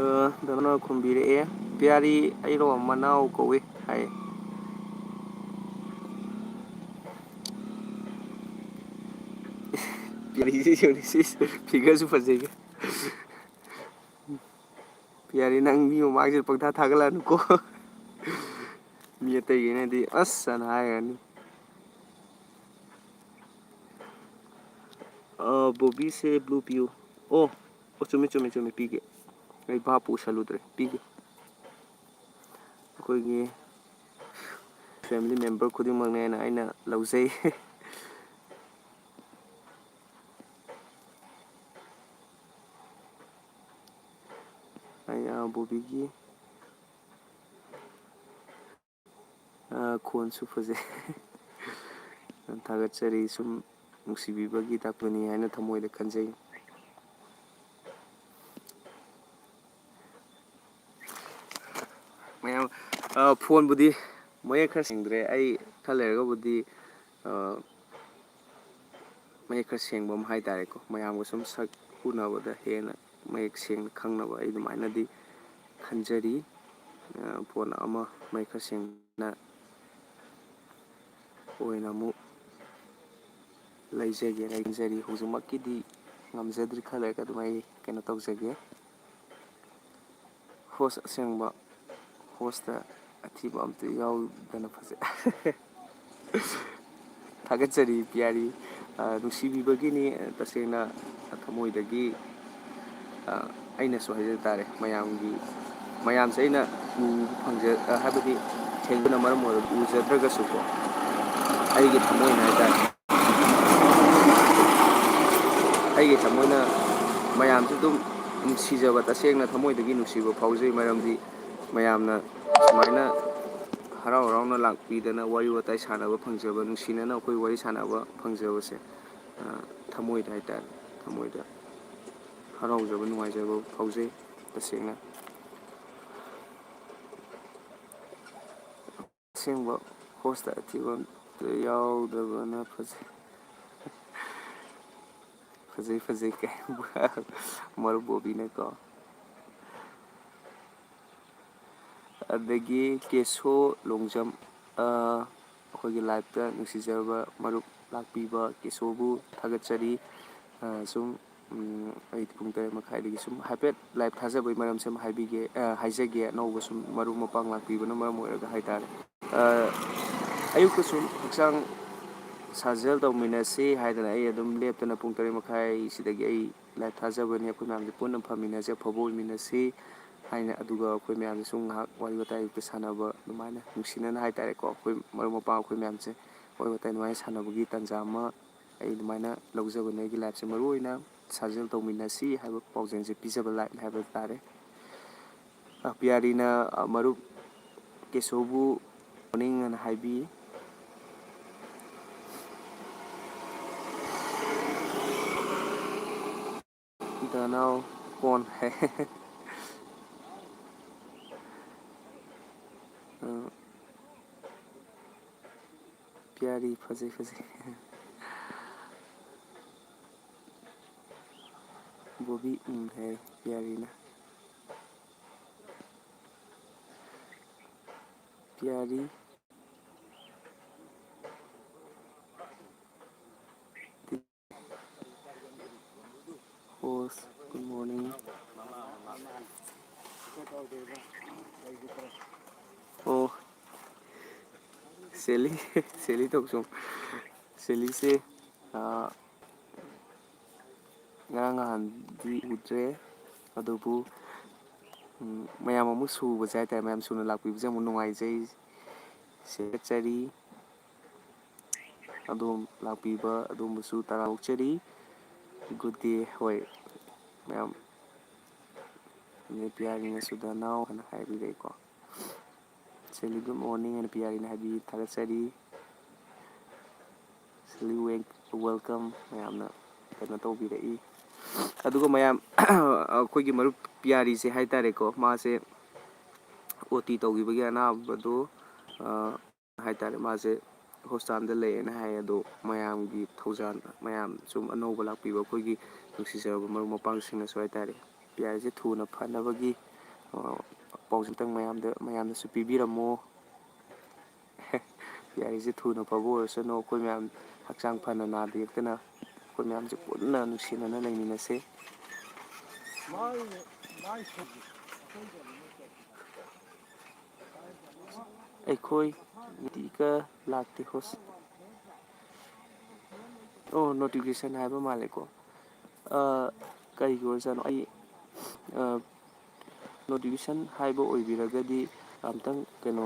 ꯑ, ꯗꯣꯅꯔ ꯈꯨꯝꯕꯤꯔꯛꯑꯦ, "ꯄꯤꯌꯥꯔꯤ ꯑꯩꯔꯣ? ꯃꯅꯥꯎ ꯀꯧꯏ" ꯍꯥꯏ꯫ ꯄꯤꯌꯥꯔꯤꯁꯤ ꯌꯦꯡꯉꯨꯅꯦ, ꯁꯤꯁ, ꯐꯤꯒꯔꯁꯨ ꯐꯖꯩ꯫ ꯄꯤꯌꯥꯔꯤ, ꯅꯪ ꯃꯤ ꯃꯃꯥꯡꯁꯤꯗ ꯄꯪꯊꯥ ꯊꯥꯒꯠꯂꯛꯑꯅꯨꯀꯣ꯫ ꯃꯤ ꯑꯇꯩꯒꯤꯅꯗꯤ "ꯑꯁ" ꯑꯅ ꯍꯥꯏꯔꯅꯤ꯫ ꯑ, ꯕꯣꯕꯤꯁꯦ ꯕ꯭ꯂꯨ ꯄꯤꯌꯨ꯫ ꯑꯣ, ꯑꯣ, ꯆꯨꯝꯃꯤ, ꯆꯨꯝꯃꯤ, ꯆꯨꯝꯃꯤ, ꯄꯤꯒꯦ꯫ ꯑꯩ ꯚꯥꯞꯄꯨ ꯎꯁꯜꯂꯨꯗ꯭ꯔꯦ, ꯄꯤꯒꯦ꯫ ꯑꯩꯈꯣꯏꯒꯤ family member ꯈꯨꯗꯤꯡꯃꯛꯅꯦꯅ ꯑꯩꯅ ꯂꯧꯖꯩ꯫ ꯑꯩ, ꯑ, ꯕꯣꯕꯤꯒꯤ ꯑ, ꯈꯣꯟꯁꯨ ꯐꯖꯩ꯫ ꯊꯥꯒꯠꯆꯔꯤ꯫ ꯁꯨꯝ ꯅꯨꯡꯁꯤꯕꯤꯕꯒꯤ ꯇꯥꯛꯄꯅꯤ ꯍꯥꯏꯅ ꯊꯃꯣꯏꯗ ꯈꯟꯖꯩ꯫ ꯃꯌꯥꯝ, ꯑ, ꯐꯣꯟꯕꯨꯗꯤ ꯃꯌꯦꯛ ꯈꯔ ꯁꯦꯡꯗ꯭ꯔꯦ꯫ ꯑꯩ ꯈꯔ ꯂꯩꯔꯒꯕꯨꯗꯤ, ꯑ, ꯃꯌꯦꯛ ꯈꯔ ꯁꯦꯡꯕ ꯑꯃ ꯍꯥꯏ ꯇꯥꯔꯦꯀꯣ, ꯃꯌꯥꯝꯒ ꯁꯨꯝ ꯁꯛ ꯎꯅꯕꯗ ꯍꯦꯟꯅ ꯃꯌꯦꯛ ꯁꯦꯡꯅ ꯈꯪꯅꯕ ꯑꯩ ꯑꯗꯨꯃꯥꯏꯅꯗꯤ ꯈꯟꯖꯔꯤ꯫ ꯑ, ꯐꯣꯟ ꯑꯃ ꯃꯌꯦꯛ ꯈꯔ ꯁꯦꯡꯅ ꯑꯣꯏꯅ ꯑꯃꯨꯛ ꯂꯩꯖꯒꯦꯅ ꯈꯟꯖꯔꯤ꯫ ꯍꯧꯖꯤꯛꯃꯛꯀꯤꯗꯤ ꯉꯝꯖꯗ꯭ꯔꯤ, ꯈꯔ ꯂꯩꯔꯒ ꯑꯗꯨꯝ ꯑꯩ ꯀꯩꯅꯣ ꯇꯧꯖꯒꯦ꯫ Host ꯑꯁꯦꯡꯕ, host ꯇ ꯑꯊꯤꯕ ꯑꯝꯇ ꯌꯥꯎꯗꯅ ꯐꯖꯩ꯫ ꯊꯥꯒꯠꯆꯔꯤ ꯄꯤꯌꯥꯔꯤ꯫ ꯑ, ꯅꯨꯡꯁꯤꯕꯤꯕꯒꯤꯅꯤ, ꯇꯁꯦꯡꯅ ꯊꯃꯣꯏꯗꯒꯤ, ꯑ, ꯑꯩꯅꯁꯨ ꯍꯥꯏꯖ ꯇꯥꯔꯦ, ꯃꯌꯥꯝꯒꯤ, ꯃꯌꯥꯝꯁꯦ ꯑꯩꯅ ꯎꯕ ꯐꯪꯖ-, ꯑ, ꯍꯥꯏꯕꯗꯤ ꯊꯦꯡꯅꯕꯅ ꯃꯔꯝ ꯑꯣꯏꯔꯒ ꯎꯖꯗ꯭ꯔꯒꯁꯨꯀꯣ, ꯑꯩꯒꯤ ꯊꯃꯣꯏꯅ ꯍꯥꯏ ꯇꯥꯔꯦ, ꯑꯩꯒꯤ ꯊꯃꯣꯏꯅ ꯃꯌꯥꯝꯁꯨ ꯑꯗꯨꯝ ꯅꯨꯡꯁꯤꯖꯕ, ꯇꯁꯦꯡꯅ ꯊꯃꯣꯏꯗꯒꯤ ꯅꯨꯡꯁꯤꯕ ꯐꯥꯎꯖꯩ꯫ ꯃꯔꯝꯗꯤ ꯃꯌꯥꯝꯅ ꯁꯨꯃꯥꯏꯅ ꯍꯔꯥꯎ ꯍꯔꯥꯎꯅ ꯂꯥꯛꯄꯤꯗꯅ ꯋꯥꯔꯤ ꯋꯥꯇꯥꯏ ꯁꯥꯟꯅꯕ ꯐꯪꯖꯕ, ꯅꯨꯡꯁꯤꯅꯅ ꯑꯩꯈꯣꯏ ꯋꯥꯔꯤ ꯁꯥꯟꯅꯕ ꯐꯪꯖꯕꯁꯦ, ꯑ, ꯊꯃꯣꯏꯗ ꯍꯥꯏ ꯇꯥꯔꯦ, ꯊꯃꯣꯏꯗ ꯍꯔꯥꯎꯖꯕ, ꯅꯨꯡꯉꯥꯏꯖꯕ ꯐꯥꯎꯖꯩ ꯇꯁꯦꯡꯅ꯫ ꯑꯁꯦꯡꯕ host ꯇ ꯑꯊꯤꯕ ꯑꯝꯇ ꯌꯥꯎꯗꯕꯅ ꯐꯖꯩ꯫ ꯐꯖꯩ, ꯐꯖꯩ ꯀꯥꯏ꯫ ꯃꯔꯨꯞ ꯕꯣꯕꯤꯅꯀꯣ꯫ ꯑꯗꯒꯤ ꯀꯦꯁꯣ ꯂꯣꯡꯖꯝ, ꯑ, ꯑꯩꯈꯣꯏꯒꯤ live ꯇ ꯅꯨꯡꯁꯤꯖꯔꯕ ꯃꯔꯨꯞ ꯂꯥꯛꯄꯤꯕ ꯀꯦꯁꯣꯕꯨ ꯊꯥꯒꯠꯆꯔꯤ꯫ ꯑ, ꯁꯨꯝ, ꯎꯝ, ꯑꯩ ꯄꯨꯡ ꯇꯔꯦꯠ ꯃꯈꯥꯏꯗꯒꯤ ꯁꯨꯝ ꯍꯥꯏꯐꯦꯠ live ꯊꯥꯖꯕꯒꯤ ꯃꯔꯝꯁꯦ ꯑꯃ ꯍꯥꯏꯕꯤꯒꯦ, ꯑ, ꯍꯥꯏꯖꯒꯦ꯫ ꯑꯅꯧꯕ ꯁꯨꯝ ꯃꯔꯨꯞ ꯃꯄꯥꯡ ꯂꯥꯛꯄꯤꯕꯅ ꯃꯔꯝ ꯑꯣꯏꯔꯒ ꯍꯥꯏ ꯇꯥꯔꯦ꯫ ꯑ, ꯑꯌꯨꯛꯇ ꯁꯨꯝ ꯍꯛꯆꯥꯡ ꯁꯥꯖꯦꯜ ꯇꯧꯃꯤꯟꯅꯁꯤ ꯍꯥꯏꯗꯅ ꯑꯩ ꯑꯗꯨꯝ ꯂꯦꯞꯇꯅ ꯄꯨꯡ ꯇꯔꯦꯠ ꯃꯈꯥꯏ ꯁꯤꯗꯒꯤ ꯑꯩ ꯂꯥꯏꯞ ꯊꯥꯖꯕꯅꯤ꯫ ꯑꯩꯈꯣꯏ ꯃꯌꯥꯝꯁꯦ ꯄꯨꯟꯅ ꯐꯝꯃꯤꯟꯅꯁꯦ, ꯑꯐꯕ ꯑꯣꯏꯃꯤꯟꯅꯁꯤ ꯍꯥꯏꯅ꯫ ꯑꯗꯨꯒ ꯑꯩꯈꯣꯏ ꯃꯌꯥꯝꯁꯦ ꯁꯨꯝ ꯉꯥꯏꯍꯥꯛ ꯋꯥꯔꯤ ꯋꯥꯇꯥꯏ ꯁꯥꯟꯅꯕ, ꯑꯗꯨꯃꯥꯏꯅ ꯅꯨꯡꯁꯤꯅꯅ ꯍꯥꯏꯇꯥꯔꯦꯀꯣ, ꯑꯩꯈꯣꯏ ꯃꯔꯨꯞ ꯃꯄꯥꯡ ꯑꯩꯈꯣꯏ ꯃꯌꯥꯝꯁꯦ ꯋꯥꯔꯤ ꯋꯥꯇꯥꯏ ꯑꯗꯨꯃꯥꯏꯅ ꯁꯥꯟꯅꯕꯒꯤ ꯇꯥꯟꯖꯥ ꯑꯃ ꯑꯩ ꯑꯗꯨꯃꯥꯏꯅ ꯂꯧꯖꯕꯅꯦ꯫ ꯑꯩꯒꯤ ꯂꯥꯏꯞꯁꯦ ꯃꯔꯨ ꯑꯣꯏꯅ ꯁꯥꯖꯦꯜ ꯇꯧꯃꯤꯟꯅꯁꯤ ꯍꯥꯏꯕ ꯄꯥꯎꯖꯦꯜꯁꯦ ꯄꯤꯖꯕ ꯂꯥꯏꯞꯅꯤ ꯍꯥꯏꯕ ꯇꯥꯔꯦ꯫ ꯑ, ꯄꯤꯌꯥꯔꯤꯅ, ꯑ, ꯃꯔꯨꯞ ꯀꯦꯁꯣꯕꯨ ꯃꯣꯔꯅꯤꯡ ꯑꯅ ꯍꯥꯏꯕꯤ꯫ ꯗꯅꯥꯎ ꯀꯣꯟ ꯍꯦ꯫ ꯑ, ꯄꯤꯌꯥꯔꯤ ꯐꯖꯩ, ꯐꯖꯩ꯫ ꯕꯣꯕꯤ, ꯎꯝ, ꯍꯦ, ꯄꯤꯌꯥꯔꯤꯅ꯫ ꯄꯤꯌꯥꯔꯤ꯫ Host, good morning. ꯑꯣ, ꯁꯦꯂꯤ, ꯁꯦꯂꯤ ꯇꯣꯛꯆꯣꯝ꯫ ꯁꯦꯂꯤꯁꯦ, ꯑꯥ, ꯉꯔꯥꯡ ꯅꯍꯥꯟꯗꯤ ꯎꯗ꯭ꯔꯦ, ꯑꯗꯨꯕꯨ, ꯎꯝ, ꯃꯌꯥꯝ ꯑꯃꯨꯛ ꯁꯨꯕꯁꯦ ꯍꯥꯏꯇꯥꯔꯦ, ꯃꯌꯥꯝ ꯁꯨꯅ ꯂꯥꯛꯄꯤꯕꯁꯦ ꯑꯃꯨꯛ ꯅꯨꯡꯉꯥꯏꯖꯩ, ꯁꯦꯠꯆꯔꯤ꯫ ꯑꯗꯣꯝ ꯂꯥꯛꯄꯤꯕ ꯑꯗꯣꯝꯕꯨꯁꯨ ꯇꯔꯥꯝꯅ ꯑꯣꯛꯆꯔꯤ꯫ Good day꯫ ꯍꯣꯏ, ꯃꯌꯥꯝ, ꯄꯤꯌꯥꯔꯤꯅꯁꯨ ꯗ ꯅꯥꯎ ꯍꯥꯏꯅ ꯍꯥꯏꯕꯤꯔꯛꯏꯀꯣ꯫ ꯁꯦꯂꯤ, good morning ꯍꯥꯏꯅ ꯄꯤꯌꯥꯔꯤꯅ ꯍꯥꯏꯕꯤ, ꯊꯥꯒꯠꯆꯔꯤ꯫ ꯁꯦꯂꯤ, welcome꯫ ꯃꯌꯥꯝꯅ ꯀꯩꯅꯣ ꯇꯧꯕꯤꯔꯛꯏ꯫ ꯑꯗꯨꯒ ꯃꯌꯥꯝ, ꯑꯩꯈꯣꯏꯒꯤ ꯃꯔꯨꯞ ꯄꯤꯌꯥꯔꯤꯁꯦ ꯍꯥꯏꯇꯥꯔꯦꯀꯣ, ꯃꯥꯁꯦ ꯑꯣ ꯇꯤ ꯇꯧꯈꯤꯕꯒꯤ ꯑꯅꯥꯕꯗꯣ, ꯑ, ꯍꯥꯏꯇꯥꯔꯦ, ꯃꯥꯁꯦ ꯍꯣꯁꯄꯤꯇꯥꯜꯗ ꯂꯩꯌꯦꯅ ꯍꯥꯏ꯫ ꯑꯗꯣ ꯃꯌꯥꯝꯒꯤ ꯊꯧꯖꯥꯜ, ꯃꯌꯥꯝ ꯁꯨꯝ ꯑꯅꯧꯕ ꯂꯥꯛꯄꯤꯕ ꯑꯩꯈꯣꯏꯒꯤ ꯅꯨꯡꯁꯤꯖꯔꯕ ꯃꯔꯨꯞ ꯃꯄꯥꯡꯁꯤꯡꯅꯁꯨ ꯍꯥꯏꯇꯥꯔꯦ, ꯄꯤꯌꯥꯔꯤꯁꯦ ꯊꯨꯅ ꯐꯅꯕꯒꯤ, ꯑ, ꯄꯥꯎꯁꯦ ꯑꯝꯇꯪ ꯃꯌꯥꯝꯗ, ꯃꯌꯥꯝꯗꯁꯨ ꯄꯤꯕꯤꯔꯝꯃꯣ꯫ ꯄꯤꯌꯥꯔꯤꯁꯦ ꯊꯨꯅ ꯐꯕ ꯑꯣꯏꯔꯁꯅꯨ, ꯑꯩꯈꯣꯏ ꯃꯌꯥꯝ ꯍꯛꯆꯥꯡ ꯐꯅ ꯅꯥꯗ ꯌꯦꯛꯇꯅ ꯑꯩꯈꯣꯏ ꯃꯌꯥꯝꯁꯦ ꯄꯨꯟꯅ ꯅꯨꯡꯁꯤꯅꯅ ꯂꯩꯃꯤꯟꯅꯁꯦ꯫ ꯑꯩꯈꯣꯏ ꯅꯤꯇꯤꯒ ꯂꯥꯛꯇꯦ ꯍꯣꯁ-, ꯑꯣ, notification ꯍꯥꯏꯕ ꯃꯥꯜꯂꯦꯀꯣ꯫ ꯑ, ꯀꯔꯤꯒꯤ ꯑꯣꯏꯔꯖꯥꯠꯅꯣ? ꯑꯩ, ꯑ, notification ꯍꯥꯏꯕ ꯑꯣꯏꯕꯤꯔꯒꯗꯤ ꯑꯝꯇꯪ ꯀꯩꯅꯣ,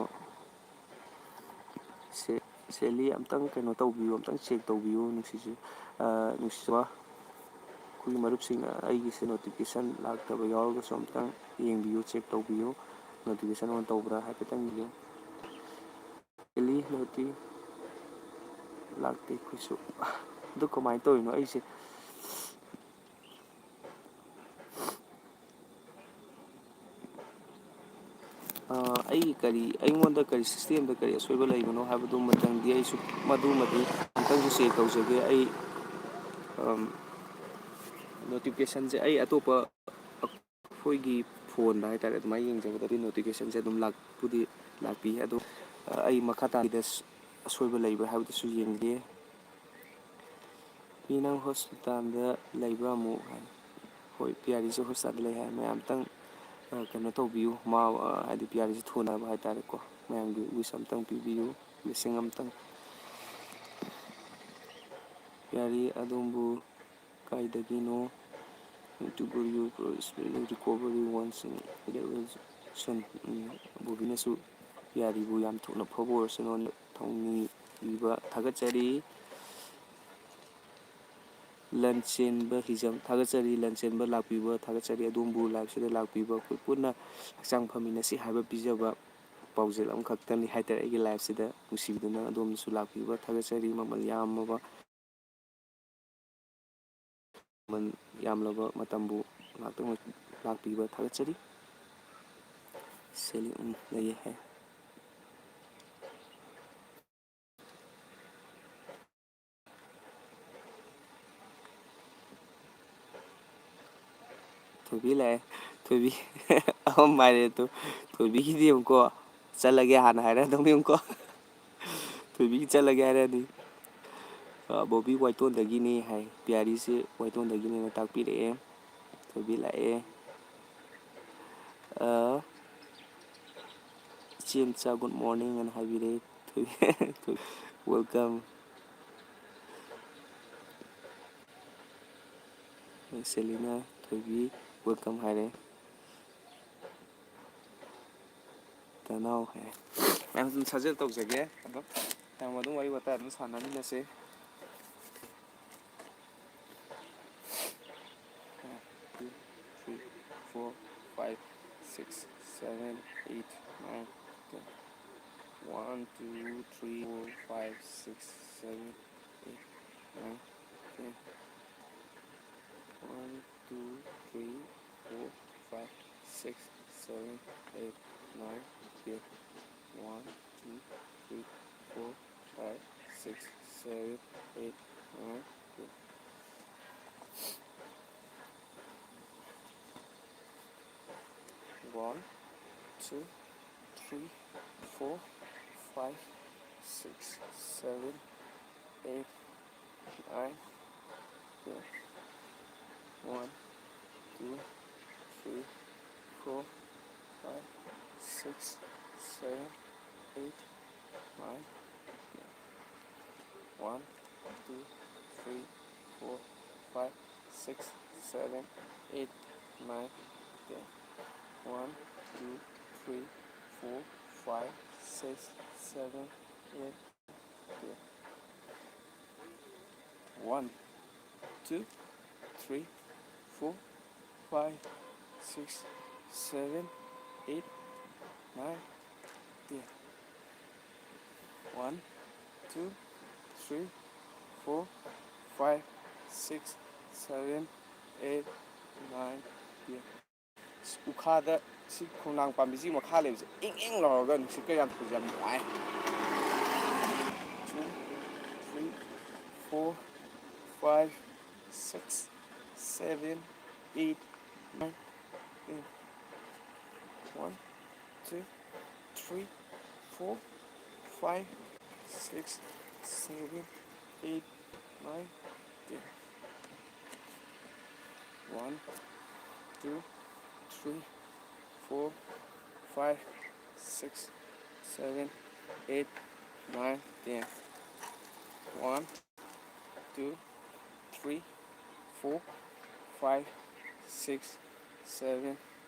ꯁꯦ-, ꯁꯦꯂꯤ, ꯑꯝꯇꯪ ꯀꯩꯅꯣ ꯇꯧꯕꯤꯌꯨ, ꯑꯝꯇꯪ check ꯇꯧꯕꯤꯌꯨ, ꯅꯨꯡꯁꯤꯖ-, ꯑ, ꯅꯨꯡꯁꯤꯖꯕ ꯑꯩꯈꯣꯏꯒꯤ ꯃꯔꯨꯞꯁꯤꯡ, ꯑꯩꯒꯤꯁꯦ notification ꯂꯥꯛꯇꯕ ꯌꯥꯎꯔꯒꯁꯨ ꯑꯝꯇꯪ ꯌꯦꯡꯕꯤꯌꯨ, check ꯇꯧꯕꯤꯌꯨ, notification on ꯇꯧꯕ꯭ꯔꯥ ꯍꯥꯏꯐꯦꯠꯇꯪ ꯌꯦꯡꯕꯤꯌꯨ꯫ ꯁꯦꯂꯤ, ꯅꯣꯇꯤ ꯂꯥꯛꯇꯦ ꯑꯩꯈꯣꯏꯁꯨ꯫ ꯑꯗꯨ ꯀꯃꯥꯏꯅ ꯇꯧꯔꯤꯅꯣ ꯑꯩꯁꯦ? ꯑ, ꯑꯩꯒꯤ ꯀꯔꯤ, ꯑꯩꯉꯣꯟꯗ ꯀꯔꯤ system ꯗ ꯀꯔꯤ ꯑꯁꯣꯏꯕ ꯂꯩꯕꯅꯣ ꯍꯥꯏꯕꯗꯨꯃꯇꯪꯗꯤ ꯑꯩꯁꯨ, ꯃꯗꯨꯃꯗꯤ ꯑꯝꯇꯪꯁꯨ check ꯇꯧꯖꯒꯦ꯫ ꯑꯩ, ꯑꯝ, notification ꯁꯦ ꯑꯩ ꯑꯇꯣꯞꯄ, ꯑꯩꯈꯣꯏꯒꯤ phone ꯗ ꯍꯥꯏꯇꯥꯔꯦ, ꯑꯗꯨꯃꯥꯏꯅ ꯌꯦꯡꯖꯕꯗꯗꯤ notification ꯁꯦ ꯑꯗꯨꯝ ꯂꯥꯛꯄꯨꯗꯤ ꯂꯥꯛꯄꯤ꯫ ꯑꯗꯣ, ꯑ, ꯑꯩ ꯃꯈꯥ ꯇꯥꯕꯤꯗ ꯑꯁꯣꯏꯕ ꯂꯩꯕ꯭ꯔꯥ ꯍꯥꯏꯕꯗꯨꯁꯨ ꯌꯦꯡꯒꯦ꯫ ꯄꯤ, ꯅꯪ hospital ꯗ ꯂꯩꯕ꯭ꯔꯥ ꯑꯃꯨꯛ ꯍꯥꯏ꯫ ꯍꯣꯏ, ꯄꯤꯌꯥꯔꯤꯁꯨ hospital ꯗ ꯂꯩ ꯍꯥꯏ꯫ ꯃꯌꯥꯝ ꯑꯝꯇꯪ, ꯑ, ꯀꯩꯅꯣ ꯇꯧꯕꯤꯌꯨ꯫ ꯃꯥ, ꯑ, ꯍꯥꯏꯗꯤ ꯄꯤꯌꯥꯔꯤꯁꯨ ꯊꯨꯅꯕ ꯍꯥꯏꯇꯥꯔꯦꯀꯣ꯫ ꯃꯌꯥꯝꯒꯤ wish ꯑꯝꯇꯪ ꯄꯤꯕꯤꯌꯨ꯫ Blessing ꯑꯝꯇꯪ꯫ ꯄꯤꯌꯥꯔꯤ, ꯑꯗꯣꯝꯕꯨ ꯀꯥꯏꯗꯒꯤꯅꯣ? YouTuber, you pro spirit recovery once in election. Um, ꯕꯣꯕꯤꯅꯁꯨ ꯄꯤꯌꯥꯔꯤꯕꯨ ꯌꯥꯝ ꯊꯨꯅ ꯐꯕ ꯑꯣꯏꯔꯁꯅꯨ ꯊꯧꯅꯤꯕ ꯊꯥꯒꯠꯆꯔꯤ꯫ ꯂꯟꯆꯦꯟꯕ ꯍꯤꯖꯝ ꯊꯥꯒꯠꯆꯔꯤ꯫ ꯂꯟꯆꯦꯟꯕ ꯂꯥꯛꯄꯤꯕ ꯊꯥꯒꯠꯆꯔꯤ꯫ ꯑꯗꯣꯝꯕꯨ live ꯁꯤꯗ ꯂꯥꯛꯄꯤꯕ ꯑꯩꯈꯣꯏ ꯄꯨꯟꯅ ꯍꯛꯆꯥꯡ ꯐꯃꯤꯟꯅꯁꯤ ꯍꯥꯏꯕ ꯄꯤꯖꯕ ꯄꯥꯎꯖꯦꯜ ꯑꯃꯈꯛꯇꯅꯤ ꯍꯥꯏꯇꯥꯔꯦ ꯑꯩꯒꯤ live ꯁꯤꯗ꯫ ꯅꯨꯡꯁꯤꯕꯤꯗꯨꯅ ꯑꯗꯣꯝꯅꯁꯨ ꯂꯥꯛꯄꯤꯕ ꯊꯥꯒꯠꯆꯔꯤ꯫ ꯃꯃꯜ ꯌꯥꯝꯃꯕ ꯃꯃꯜ ꯌꯥꯝꯂꯕ ꯃꯇꯝꯕꯨ ꯉꯥꯛꯇꯪ ꯂꯥꯛꯄꯤꯕ ꯊꯥꯒꯠꯆꯔꯤ꯫ ꯁꯦꯂꯤ-, ꯎꯝ, ꯂꯩꯌꯦ ꯍꯥꯏ꯫ ꯊꯣꯏꯕꯤ ꯂꯥꯛꯑꯦ꯫ ꯊꯣꯏꯕꯤ꯫ ꯑꯍꯨꯝ ꯍꯥꯏꯔꯦ ꯑꯗꯨ꯫ ꯊꯣꯏꯕꯤꯒꯤꯗꯤ ꯑꯃꯨꯛꯀꯣ ꯆꯠꯂꯒꯦ ꯍꯥꯟꯅ ꯍꯥꯏꯔꯛꯑꯗꯧꯅꯤ ꯑꯃꯨꯛꯀꯣ꯫ ꯊꯣꯏꯕꯤꯒꯤ ꯆꯠꯂꯒꯦ ꯍꯥꯏꯔꯛꯑꯅꯤ꯫ ꯑ, ꯕꯣꯕꯤ ꯋꯥꯏꯇꯣꯟꯗꯒꯤꯅꯤ ꯍꯥꯏ꯫ ꯄꯤꯌꯥꯔꯤꯁꯦ ꯋꯥꯏꯇꯣꯟꯗꯒꯤꯅꯦꯅ ꯇꯥꯛꯄꯤꯔꯛꯑꯦ꯫ ꯊꯣꯏꯕꯤ ꯂꯥꯛꯑꯦ꯫ ꯑ, ꯏꯆꯦ ꯃꯆꯥ, good morning ꯑꯅ ꯍꯥꯏꯕꯤꯔꯛꯑꯦ꯫ ꯊꯣꯏꯕꯤ, welcome꯫ ꯁꯦꯂꯤꯅꯥ ꯊꯣꯏꯕꯤ, welcome ꯍꯥꯏꯔꯦ꯫ ꯇꯅꯥꯎ ꯍꯥꯏ꯫ ꯃꯌꯥꯝ ꯑꯗꯨꯝ ꯁꯥꯖꯦꯜ ꯇꯧꯖꯒꯦ꯫ ꯑꯗꯣ ꯃꯌꯥꯝ ꯑꯗꯨꯝ ꯋꯥꯔꯤ ꯋꯥꯇꯥꯏ ꯑꯗꯨꯝ ꯁꯥꯟꯅꯃꯤꯟꯅꯁꯦ꯫ Two, three, four, five, six, seven, eight, nine, ten. One, two, three, four, five, six, seven, eight, nine, ten. One, two, three, four, five, six, seven, eight, nine, ten. One, two, three, four, five, six, seven, eight, nine, ten. One, two, three, four, five, six, seven, eight, nine, ten. One, two, three, four, five, six, seven, eight, nine, ten. One, two, three, four, five, six, seven, eight, nine, ten. One, two, three, four, five, six, seven, eight, ten. One, two, three, four, five, six, seven, eight, nine, ten. One, two, three, four, five, six, seven, eight, nine, ten. ꯎꯈꯥꯗ ꯁꯤ ꯈꯣꯡꯅꯥꯡ ꯄꯥꯝꯕꯤꯁꯤꯒꯤ ꯃꯈꯥ ꯂꯩꯕꯁꯦ ꯏꯪ ꯏꯪ ꯂꯥꯎꯔꯒ ꯅꯨꯡꯁꯤꯠꯀ ꯌꯥꯝ ꯊꯨꯕꯁꯦ ꯌꯥꯝ ꯅꯨꯡꯉꯥꯏ꯫ Two, three, four, five, six, seven, eight, nine, ten. One, two, three, four, five, six, seven, eight, nine, ten. One, two, three, four, five, six, seven, eight, nine, ten. One, two, three, four, five, six, seven,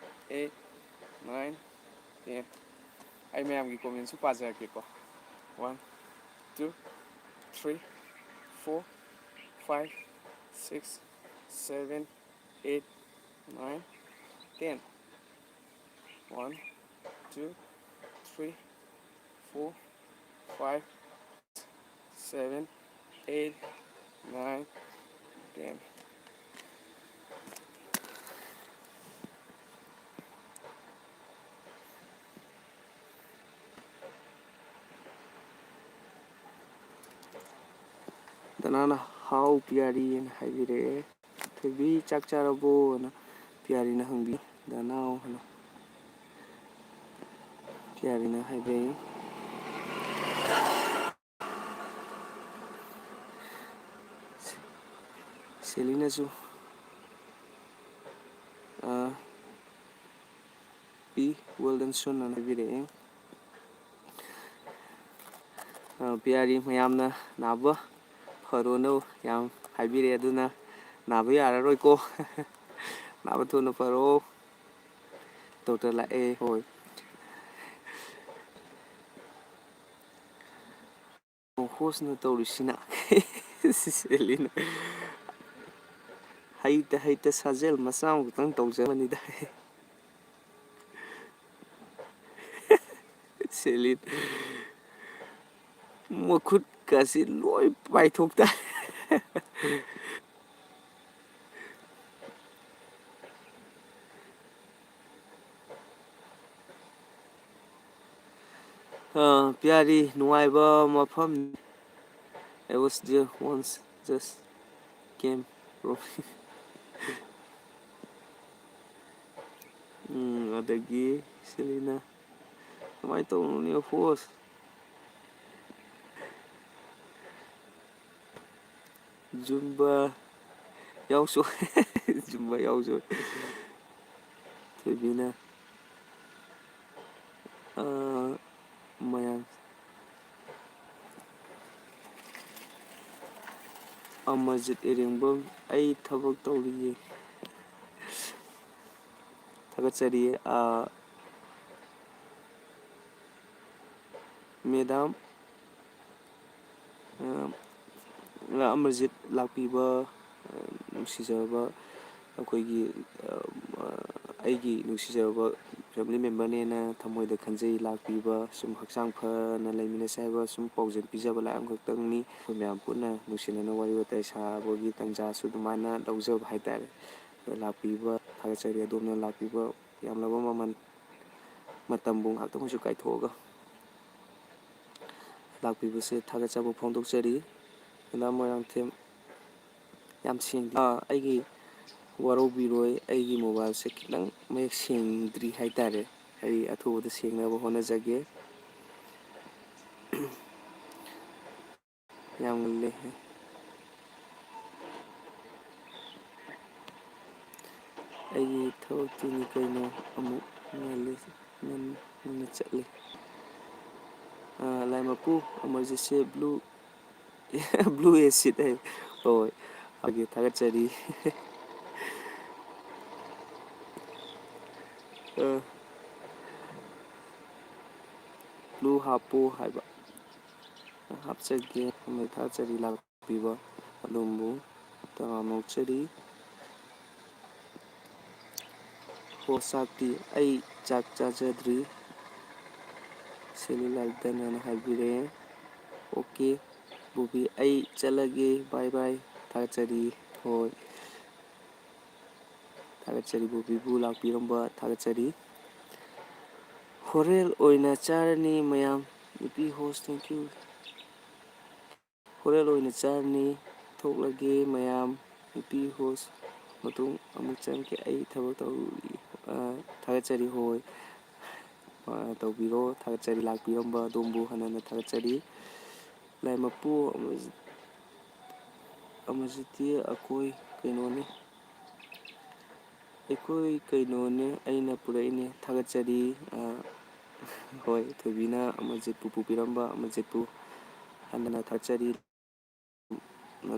eight, nine, ten. ꯑꯩ ꯃꯌꯥꯝꯒꯤ comment ꯁꯨ ꯄꯥꯖꯔꯛꯀꯦꯀꯣ. One, two, three, four, five, six, seven, eight, nine, ten. One, two, three, four, five, seven, eight, nine, ten. ꯗꯅꯥꯅ "ꯍꯥꯎ ꯄꯤꯌꯥꯔꯤ" ꯍꯥꯏꯅ ꯍꯥꯏꯕꯤꯔꯛꯑꯦ꯫ "ꯊꯣꯏꯕꯤ, ꯆꯥꯛ ꯆꯥꯔꯕꯣ?" ꯍꯥꯏꯅ ꯄꯤꯌꯥꯔꯤꯅ ꯍꯪꯕꯤ꯫ "ꯗꯅꯥꯎ" ꯍꯥꯏꯅ ꯄꯤꯌꯥꯔꯤꯅ ꯍꯥꯏꯕꯤꯔꯛꯏ꯫ ꯁꯦꯂꯤꯅꯁꯨ, ꯑ, "ꯄꯤ, well done soon" ꯑꯅ ꯍꯥꯏꯕꯤꯔꯛꯑꯦ꯫ ꯑ, ꯄꯤꯌꯥꯔꯤ ꯃꯌꯥꯝꯅ ꯅꯥꯕ ꯐꯔꯣꯅ ꯌꯥꯝ ꯍꯥꯏꯕꯤꯔꯛꯑꯦ, ꯑꯗꯨꯅ ꯅꯥꯕ ꯌꯥꯔꯔꯣꯏꯀꯣ꯫ ꯅꯥꯕ ꯊꯨꯅ ꯐꯔꯣ꯫ ꯗꯣꯛꯇꯔ ꯂꯥꯛꯑꯦ, ꯍꯣꯏ꯫ ꯍꯣꯁꯅ ꯇꯧꯔꯤꯁꯤꯅ꯫ ꯁꯦꯂꯤꯅ꯫ "ꯍꯩꯇ ꯍꯩꯇ ꯁꯥꯖꯦꯜ ꯃꯆꯥ ꯑꯃꯈꯛꯇꯪ ꯇꯧꯖꯕꯅꯤꯗ"꯫ ꯁꯦꯂꯤꯟ꯫ ꯃꯈꯨꯠꯀꯁꯤ ꯂꯣꯏ ꯄꯥꯏꯊꯣꯛꯇ꯫ ꯑ, ꯄꯤꯌꯥꯔꯤ ꯅꯨꯡꯉꯥꯏꯕ ꯃꯐꯝ꯫ "I was there once, just came from." ꯎꯝ, ꯑꯗꯒꯤ ꯁꯦꯂꯤꯅ, "ꯀꯃꯥꯏꯅ ꯇꯧꯕꯅꯣꯅꯦ, ꯍꯣꯁ?" ꯖꯨꯝꯕꯥ ꯌꯥꯎꯁꯨ꯫ ꯖꯨꯝꯕꯥ ꯌꯥꯎꯁꯨ꯫ ꯊꯣꯏꯕꯤꯅ, ꯑꯥ, ꯃꯌꯥꯝ꯫ ꯑꯃꯔꯖꯤꯠ ꯏꯔꯦꯡꯕꯝ, "ꯑꯩ ꯊꯕꯛ ꯇꯧꯔꯤꯌꯦ"꯫ ꯊꯥꯒꯠꯆꯔꯤ꯫ ꯑ, ꯃꯦꯗꯥꯝ, ꯑ, ꯑꯃꯔꯖꯤꯠ ꯂꯥꯛꯄꯤꯕ, ꯑ, ꯅꯨꯡꯁꯤꯖꯔꯕ ꯑꯩꯈꯣꯏꯒꯤ, ꯑ, ꯑꯩꯒꯤ ꯅꯨꯡꯁꯤꯖꯔꯕ family memberꯅꯦꯅ ꯊꯃꯣꯏꯗ ꯈꯟꯖꯩ꯫ ꯂꯥꯛꯄꯤꯕ, ꯁꯨꯝ ꯍꯛꯆꯥꯡ ꯐꯅ ꯂꯩꯃꯤꯟꯅꯁꯦ ꯍꯥꯏꯕ ꯁꯨꯝ ꯄꯥꯎꯖꯦꯜ ꯄꯤꯖꯕ ꯂꯥꯏ ꯑꯃꯈꯛꯇꯪꯅꯤ꯫ ꯑꯩꯈꯣꯏ ꯃꯌꯥꯝ ꯄꯨꯟꯅ ꯅꯨꯡꯁꯤꯅꯅ ꯋꯥꯔꯤ ꯋꯥꯇꯥꯏ ꯁꯥꯕꯒꯤ ꯇꯥꯟꯖꯥꯁꯨ ꯑꯗꯨꯃꯥꯏꯅ ꯂꯧꯖꯕ ꯍꯥꯏꯇꯥꯔꯦ꯫ ꯑꯗꯣ ꯂꯥꯛꯄꯤꯕ ꯊꯥꯒꯠꯆꯔꯤ꯫ ꯑꯗꯣꯝꯅ ꯂꯥꯛꯄꯤꯕ ꯌꯥꯝꯂꯕ ꯃꯃꯜ, ꯃꯇꯝꯕꯨ ꯉꯥꯛꯇꯪ ꯑꯣꯏꯁꯨ ꯀꯥꯏꯊꯣꯛꯑꯒ ꯂꯥꯛꯄꯤꯕꯁꯦ ꯊꯥꯒꯠꯆꯕ ꯐꯣꯡꯗꯣꯛꯆꯔꯤ꯫ ꯃꯦꯗꯥꯝ ꯃꯣꯏꯔꯥꯡꯊꯦꯝ, ꯌꯥꯝ ꯁꯦꯡꯗꯦ꯫ ꯑꯥ, ꯑꯩꯒꯤ ꯋꯥꯔꯧꯕꯤꯔꯣꯏ, ꯑꯩꯒꯤ mobileꯁꯦ ꯈꯤꯇꯪ ꯃꯌꯦꯛ ꯁꯦꯡꯗ꯭ꯔꯤ ꯍꯥꯏꯇꯥꯔꯦ꯫ ꯑꯩ ꯑꯊꯨꯕꯗ ꯁꯦꯡꯅꯕ ꯍꯣꯠꯅꯖꯒꯦ꯫ ꯌꯥꯝ ꯉꯜꯂꯦ꯫ ꯑꯩꯒꯤ ꯊꯕꯛꯇꯨꯅꯤ ꯀꯩꯅꯣ, ꯑꯃꯨꯛ ꯉꯜꯂꯤ, ꯉꯟ-, ꯉꯟꯅ ꯆꯠꯂꯤ꯫ ꯑꯥ, ꯂꯥꯏꯃꯄꯨ, ꯑꯃꯔꯖꯤꯠꯁꯦ blue, blue acid ꯍꯥꯏ꯫ ꯍꯣꯏ, ꯑꯣꯀꯦ, ꯊꯥꯒꯠꯆꯔꯤ꯫ ꯑꯥ, blue ꯍꯥꯞꯄꯨ ꯍꯥꯏꯕ꯫ ꯍꯥꯞꯆꯒꯦ꯫ ꯑꯃꯗꯤ ꯊꯥꯒꯠꯆꯔꯤ ꯂꯥꯛꯄꯤꯕ ꯑꯗꯣꯝꯕꯨ ꯇꯔꯥꯝꯅ ꯑꯣꯛꯆꯔꯤ꯫ ꯍꯣ, ꯆꯥꯛꯇꯤ ꯑꯩ ꯆꯥꯛ ꯆꯥꯖꯗ꯭ꯔꯤ꯫ ꯁꯦꯂꯨꯂꯥꯏꯠ ꯗꯟ ꯍꯥꯏꯅ ꯍꯥꯏꯕꯤꯔꯛꯑꯦ꯫ ꯑꯣꯀꯦ, ꯕꯣꯕꯤ, ꯑꯩ ꯆꯠꯂꯒꯦ꯫ ꯕꯥꯏ ꯕꯥꯏ꯫ ꯊꯥꯒꯠꯆꯔꯤ꯫ ꯍꯣꯏ꯫ ꯊꯥꯒꯠꯆꯔꯤ ꯕꯣꯕꯤꯕꯨ ꯂꯥꯛꯄꯤꯔꯝꯕ ꯊꯥꯒꯠꯆꯔꯤ꯫ ꯍꯣꯔꯦꯜ ꯑꯣꯏꯅ ꯆꯥꯔꯅꯤ ꯃꯌꯥꯝ꯫ ꯅꯨꯄꯤ host, thank you꯫ ꯍꯣꯔꯦꯜ ꯑꯣꯏꯅ ꯆꯥꯔꯅꯤ꯫ ꯊꯣꯛꯂꯒꯦ ꯃꯌꯥꯝ꯫ ꯅꯨꯄꯤ host, ꯃꯇꯨꯡ ꯑꯃꯨꯛ ꯆꯪꯉꯛꯀꯦ꯫ ꯑꯩ ꯊꯕꯛ ꯇꯧꯔꯤ꯫ ꯑ, ꯊꯥꯒꯠꯆꯔꯤ꯫ ꯍꯣꯏ꯫ ꯑ, ꯇꯧꯕꯤꯔꯣ꯫ ꯊꯥꯒꯠꯆꯔꯤ꯫ ꯂꯥꯛꯄꯤꯔꯝꯕ ꯑꯗꯣꯝꯕꯨ ꯍꯟꯅ ꯍꯟꯅ ꯊꯥꯒꯠꯆꯔꯤ꯫ ꯂꯥꯏꯃꯄꯨ ꯑꯃ-, ꯑꯃꯖꯤꯠꯇꯤ ꯑꯩꯈꯣꯏ ꯀꯩꯅꯣꯅꯤ꯫ ꯑꯩꯈꯣꯏ ꯀꯩꯅꯣꯅꯦ, ꯑꯩꯅ ꯄꯨꯔꯛꯏꯅꯦ꯫ ꯊꯥꯒꯠꯆꯔꯤ꯫ ꯑ, ꯍꯣꯏ, ꯊꯣꯏꯕꯤꯅ ꯑꯃꯖꯤꯠꯄꯨ ꯄꯨꯕꯤꯔꯝꯕ, ꯑꯃꯖꯤꯠꯄꯨ ꯍꯟꯅ ꯊꯥꯒꯠꯆꯔꯤ꯫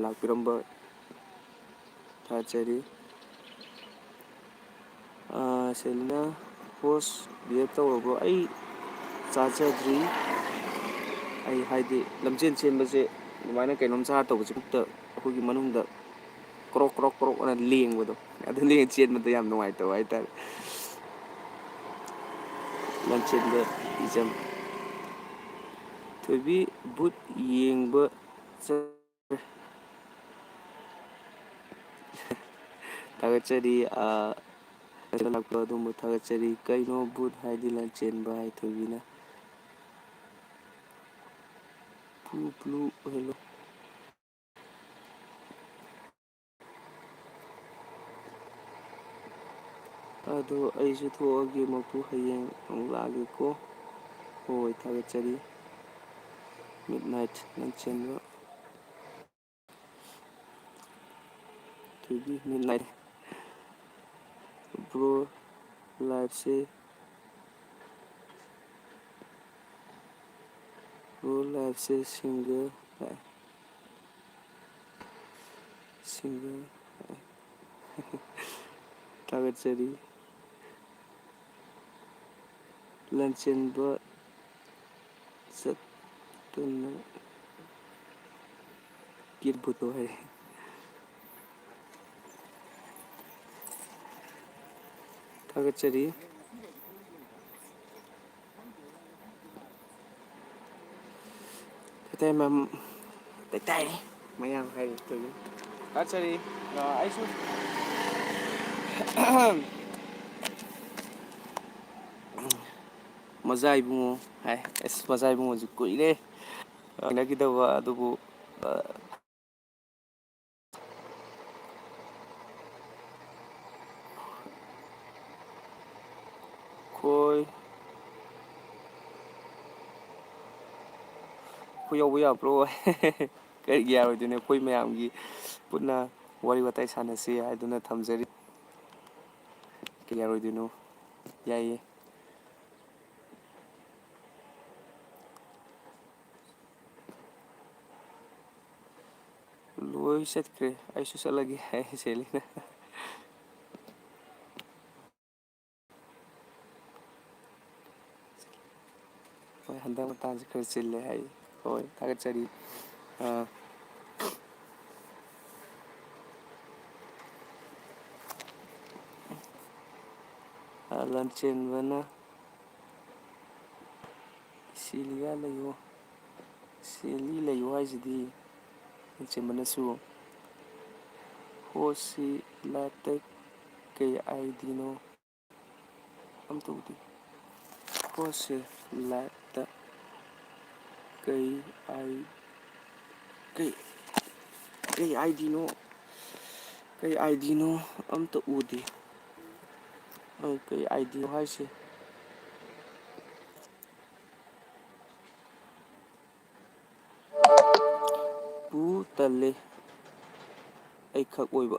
ꯂꯥꯛꯄꯤꯔꯝꯕ ꯊꯥꯒꯠꯆꯔꯤ꯫ ꯑꯥ, ꯁꯦꯂꯤꯅ, "Host, behave ꯇꯧꯔꯕ꯭ꯔꯣ?" ꯑꯩ ꯆꯥꯖꯗ꯭ꯔꯤ꯫ ꯑꯩ, ꯍꯥꯏꯗꯤ, ꯂꯝꯖꯦꯟ ꯆꯦꯟꯕꯁꯦ ꯑꯗꯨꯃꯥꯏꯅ ꯀꯩꯅꯣꯝ ꯆꯥꯔ ꯇꯧꯕꯁꯦ ꯄꯨꯛꯇ ꯑꯩꯈꯣꯏꯒꯤ ꯃꯅꯨꯡꯗ ꯀ꯭ꯔꯣꯛ ꯀ꯭ꯔꯣꯛ ꯀ꯭ꯔꯣꯛ ꯑꯅ ꯂꯦꯡꯕꯗꯣ, ꯑꯗꯨ ꯂꯦꯡ ꯆꯦꯟꯕꯗ ꯌꯥꯝ ꯅꯨꯡꯉꯥꯏꯇꯕ ꯍꯥꯏꯇꯥꯔꯦ꯫ ꯂꯝꯖꯦꯟꯗ ꯏꯆꯝ ꯊꯣꯏꯕꯤ, ꯚꯨꯠ ꯌꯦꯡꯕ ꯆꯠ-, ꯊꯥꯒꯠꯆꯔꯤ꯫ ꯑꯥ, ꯂꯥꯛꯄ ꯑꯗꯣꯝꯕꯨ ꯊꯥꯒꯠꯆꯔꯤ꯫ ꯀꯩꯅꯣ ꯚꯨꯠ ꯍꯥꯏꯗꯤ? ꯂꯥꯟꯆꯦꯟꯕ ꯍꯥꯏ ꯊꯣꯏꯕꯤꯅ꯫ ꯄ꯭ꯂꯨ ꯄ꯭ꯂꯨ ꯑꯣꯏꯍꯜꯂꯣ꯫ ꯑꯗꯣ ꯑꯩꯁꯨ ꯊꯣꯛꯑꯒꯦ ꯃꯄꯨ, ꯍꯌꯦꯡ ꯑꯃꯨꯛ ꯂꯥꯛꯑꯒꯦꯀꯣ꯫ ꯍꯣꯏ, ꯊꯥꯒꯠꯆꯔꯤ꯫ Midnight ꯂꯥꯟꯆꯦꯟꯕ꯫ ꯊꯣꯏꯕꯤ, midnight꯫ Bro, live ꯁꯦ, bro, live ꯁꯦ single ꯂꯥꯛꯑꯦ꯫ Single ꯂꯥꯛꯑꯦ꯫ ꯊꯥꯒꯠꯆꯔꯤ꯫ ꯂꯥꯟꯆꯦꯟꯕ ꯆꯠꯇꯨꯅ ꯀꯤꯠꯕꯨꯇꯣ ꯍꯥꯏ꯫ ꯊꯥꯒꯠꯆꯔꯤ꯫ ꯃꯩꯇꯩ ꯃꯌꯥꯝ, ꯃꯩꯇꯩ ꯃꯌꯥꯝ ꯍꯥꯏꯔꯤ ꯇꯧꯔꯤ꯫ ꯊꯥꯒꯠꯆꯔꯤ꯫ ꯑ, ꯑꯩꯁꯨ ꯃꯖꯥ ꯏꯕꯨꯡꯉꯣ ꯍꯥꯏ꯫ ꯑꯁ, ꯃꯖꯥ ꯏꯕꯨꯡꯉꯣꯁꯨ ꯀꯨꯏꯔꯦ ꯎꯅꯈꯤꯗꯕ, ꯑꯗꯨꯕꯨ, ꯑ, ꯑꯩꯈꯣꯏ, ꯑꯩꯈꯣꯏ ꯌꯥꯎꯕ ꯌꯥꯕ꯭ꯔꯣ? ꯀꯔꯤꯒꯤ ꯌꯥꯔꯣꯏꯗꯣꯏꯅꯣ? ꯑꯩꯈꯣꯏ ꯃꯌꯥꯝꯒꯤ ꯄꯨꯟꯅ ꯋꯥꯔꯤ ꯋꯥꯇꯥꯏ ꯁꯥꯟꯅꯁꯤ ꯍꯥꯏꯗꯨꯅ ꯊꯝꯖꯔꯤ꯫ ꯀꯔꯤ ꯌꯥꯔꯣꯏꯗꯣꯏꯅꯣ? ꯌꯥꯏꯌꯦ꯫ ꯂꯣꯏ ꯆꯠꯈ꯭ꯔꯦ, ꯑꯩꯁꯨ ꯆꯠꯂꯒꯦ ꯍꯥꯏ ꯁꯦꯂꯤꯅ꯫ ꯍꯣꯏ, ꯍꯟꯗꯛ ꯃꯇꯥꯡꯁꯦ ꯈꯔ ꯆꯤꯜꯂꯦ ꯍꯥꯏ꯫ ꯍꯣꯏ, ꯊꯥꯒꯠꯆꯔꯤ꯫ ꯑ, ꯑ, ꯂꯟꯆꯦꯟꯕꯅ "ꯁꯤꯂꯤꯌꯥ ꯂꯩꯌꯣ, ꯁꯤꯂꯤ ꯂꯩꯌꯣ" ꯍꯥꯏꯁꯤꯗꯤ ꯂꯟꯆꯦꯟꯕꯅꯁꯨ꯫ ꯍꯣꯁꯁꯤ ꯂꯥꯏꯞꯇ ꯀꯩ ꯑꯥꯏ ꯗꯤꯅꯣ? ꯑꯝꯇ ꯎꯗꯦ꯫ ꯍꯣꯁꯁꯦ ꯂꯥꯏꯞꯇ ꯀꯩ ꯑꯥꯏ-, ꯀꯩ, ꯀꯩ ꯑꯥꯏ ꯗꯤꯅꯣ? ꯀꯩ ꯑꯥꯏ ꯗꯤꯅꯣ? ꯑꯝꯇ ꯎꯗꯦ꯫ ꯑ, ꯀꯩ ꯑꯥꯏ ꯗꯤꯅꯣ ꯍꯥꯏꯁꯦ? ꯄꯨ ꯇꯜꯂꯦ ꯑꯩꯈꯛ ꯑꯣꯏꯕ꯫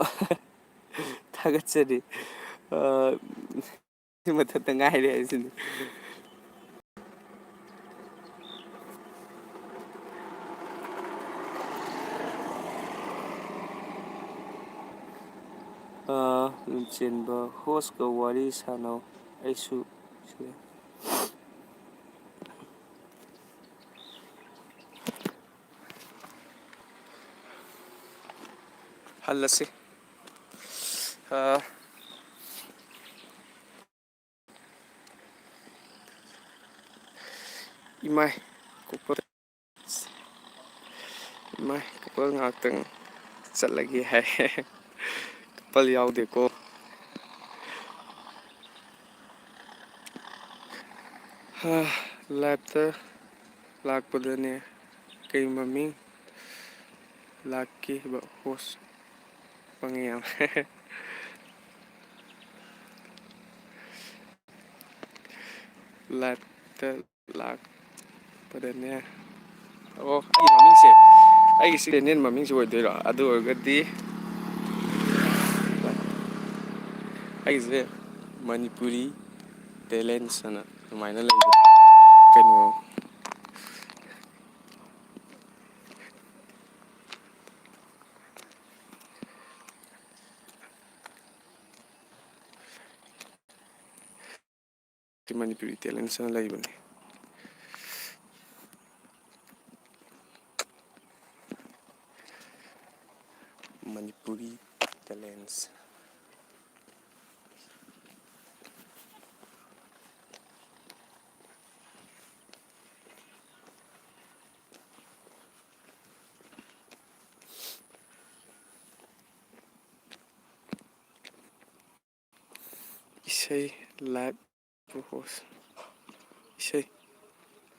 ꯊꯥꯒꯠꯆꯔꯤ꯫ ꯑ, ꯃꯊꯛꯇ ꯉꯥꯏꯔꯦ ꯍꯥꯏꯁꯤꯅꯤ꯫ ꯑ, ꯂꯟꯆꯦꯟꯕ ꯍꯣꯁꯀ ꯋꯥꯔꯤ ꯁꯥꯟꯅꯧ꯫ ꯑꯩꯁꯨ ꯁꯤ-, ꯍꯜꯂꯁꯤ꯫ ꯑ, ꯏꯃꯥꯏ, ꯀꯣꯄꯜ, ꯏꯃꯥꯏ, ꯀꯣꯄꯜ ꯉꯥꯛꯇꯪ ꯆꯠꯂꯒꯦ ꯍꯥꯏ꯫ ꯀꯣꯄꯜ ꯌꯥꯎꯗꯦꯀꯣ꯫ ꯍꯥ, ꯂꯥꯏꯞꯇ ꯂꯥꯛꯄꯗꯅꯦ ꯀꯩ ꯃꯃꯤꯡ ꯂꯥꯛꯀꯦꯕ? ꯍꯣꯁ ꯄꯪꯉꯦ ꯌꯥꯝ꯫ ꯂꯥꯏꯞꯇ ꯂꯥꯛꯄꯗꯅꯦ꯫ ꯑꯣ, ꯑꯩꯒꯤ ꯃꯃꯤꯡꯁꯦ, ꯑꯩꯒꯤ ꯆꯦꯅꯦꯜ ꯃꯃꯤꯡꯁꯦ ꯑꯣꯏꯗꯣꯏꯔꯣ? ꯑꯗꯨ ꯑꯣꯏꯔꯒꯗꯤ ꯑꯩꯒꯤꯁꯦ ꯃꯅꯤꯄꯨꯔꯤ ꯇꯦꯂꯦꯟꯁ ꯑꯅ ꯑꯗꯨꯃꯥꯏꯅ ꯂꯩꯕ ꯀꯩꯅꯣ꯫ ꯃꯅꯤꯄꯨꯔꯤ ꯇꯦꯂꯦꯟꯁ ꯑꯅ ꯂꯩꯕꯅꯤ꯫ ꯏꯁꯩ live host, ꯏꯁꯩ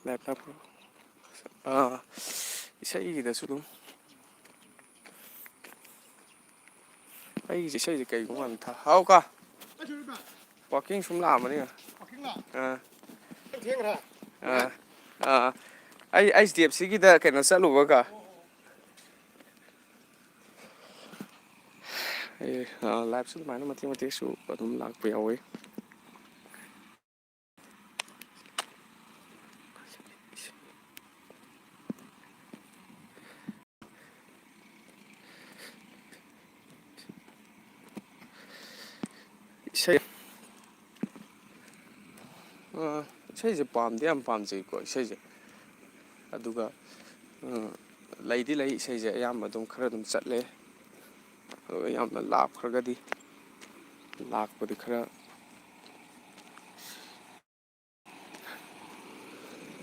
live live ꯑꯥ, ꯏꯁꯩꯒꯤꯗꯁꯨ ꯑꯗꯨꯝ ꯑꯩꯒꯤꯁꯦ ꯏꯁꯩꯁꯦ ꯀꯩꯒꯨꯝꯕ ꯑꯃ ꯊꯥ ꯍꯥꯎꯀ ꯋꯥꯀꯤꯡ ꯁꯨꯝ ꯂꯥꯛꯑꯝꯕꯅꯤ꯫ ꯑꯥ꯫ ꯑꯥ꯫ ꯑꯥ꯫ ꯑꯩ ꯑꯩꯆ ꯗꯤ ꯑꯦꯐ ꯁꯤꯒꯤꯗ ꯀꯩꯅꯣ ꯆꯠꯂꯨꯕꯒ ꯑꯩ ꯂꯥꯏꯞꯁꯨ ꯑꯗꯨꯃꯥꯏꯅ ꯃꯇꯦꯛ ꯃꯇꯦꯛꯁꯨ ꯑꯗꯨꯝ ꯂꯥꯛꯄ ꯌꯥꯎꯋꯤ꯫ ꯏꯁꯩ ꯏꯁꯩꯁꯦ ꯄꯥꯝꯗꯤ ꯌꯥꯝ ꯄꯥꯝꯖꯩꯀꯣ ꯏꯁꯩꯁꯦ꯫ ꯑꯗꯨꯒ ꯂꯩꯗꯤ ꯂꯩ ꯏꯁꯩꯁꯦ ꯑꯌꯥꯝꯕ ꯑꯗꯨꯝ ꯈꯔ ꯑꯗꯨꯝ ꯆꯠꯂꯦ꯫ ꯑꯗꯨꯒ ꯌꯥꯝꯅ ꯂꯥꯞꯈ꯭ꯔꯒꯗꯤ ꯂꯥꯛꯄꯗꯤ ꯈꯔ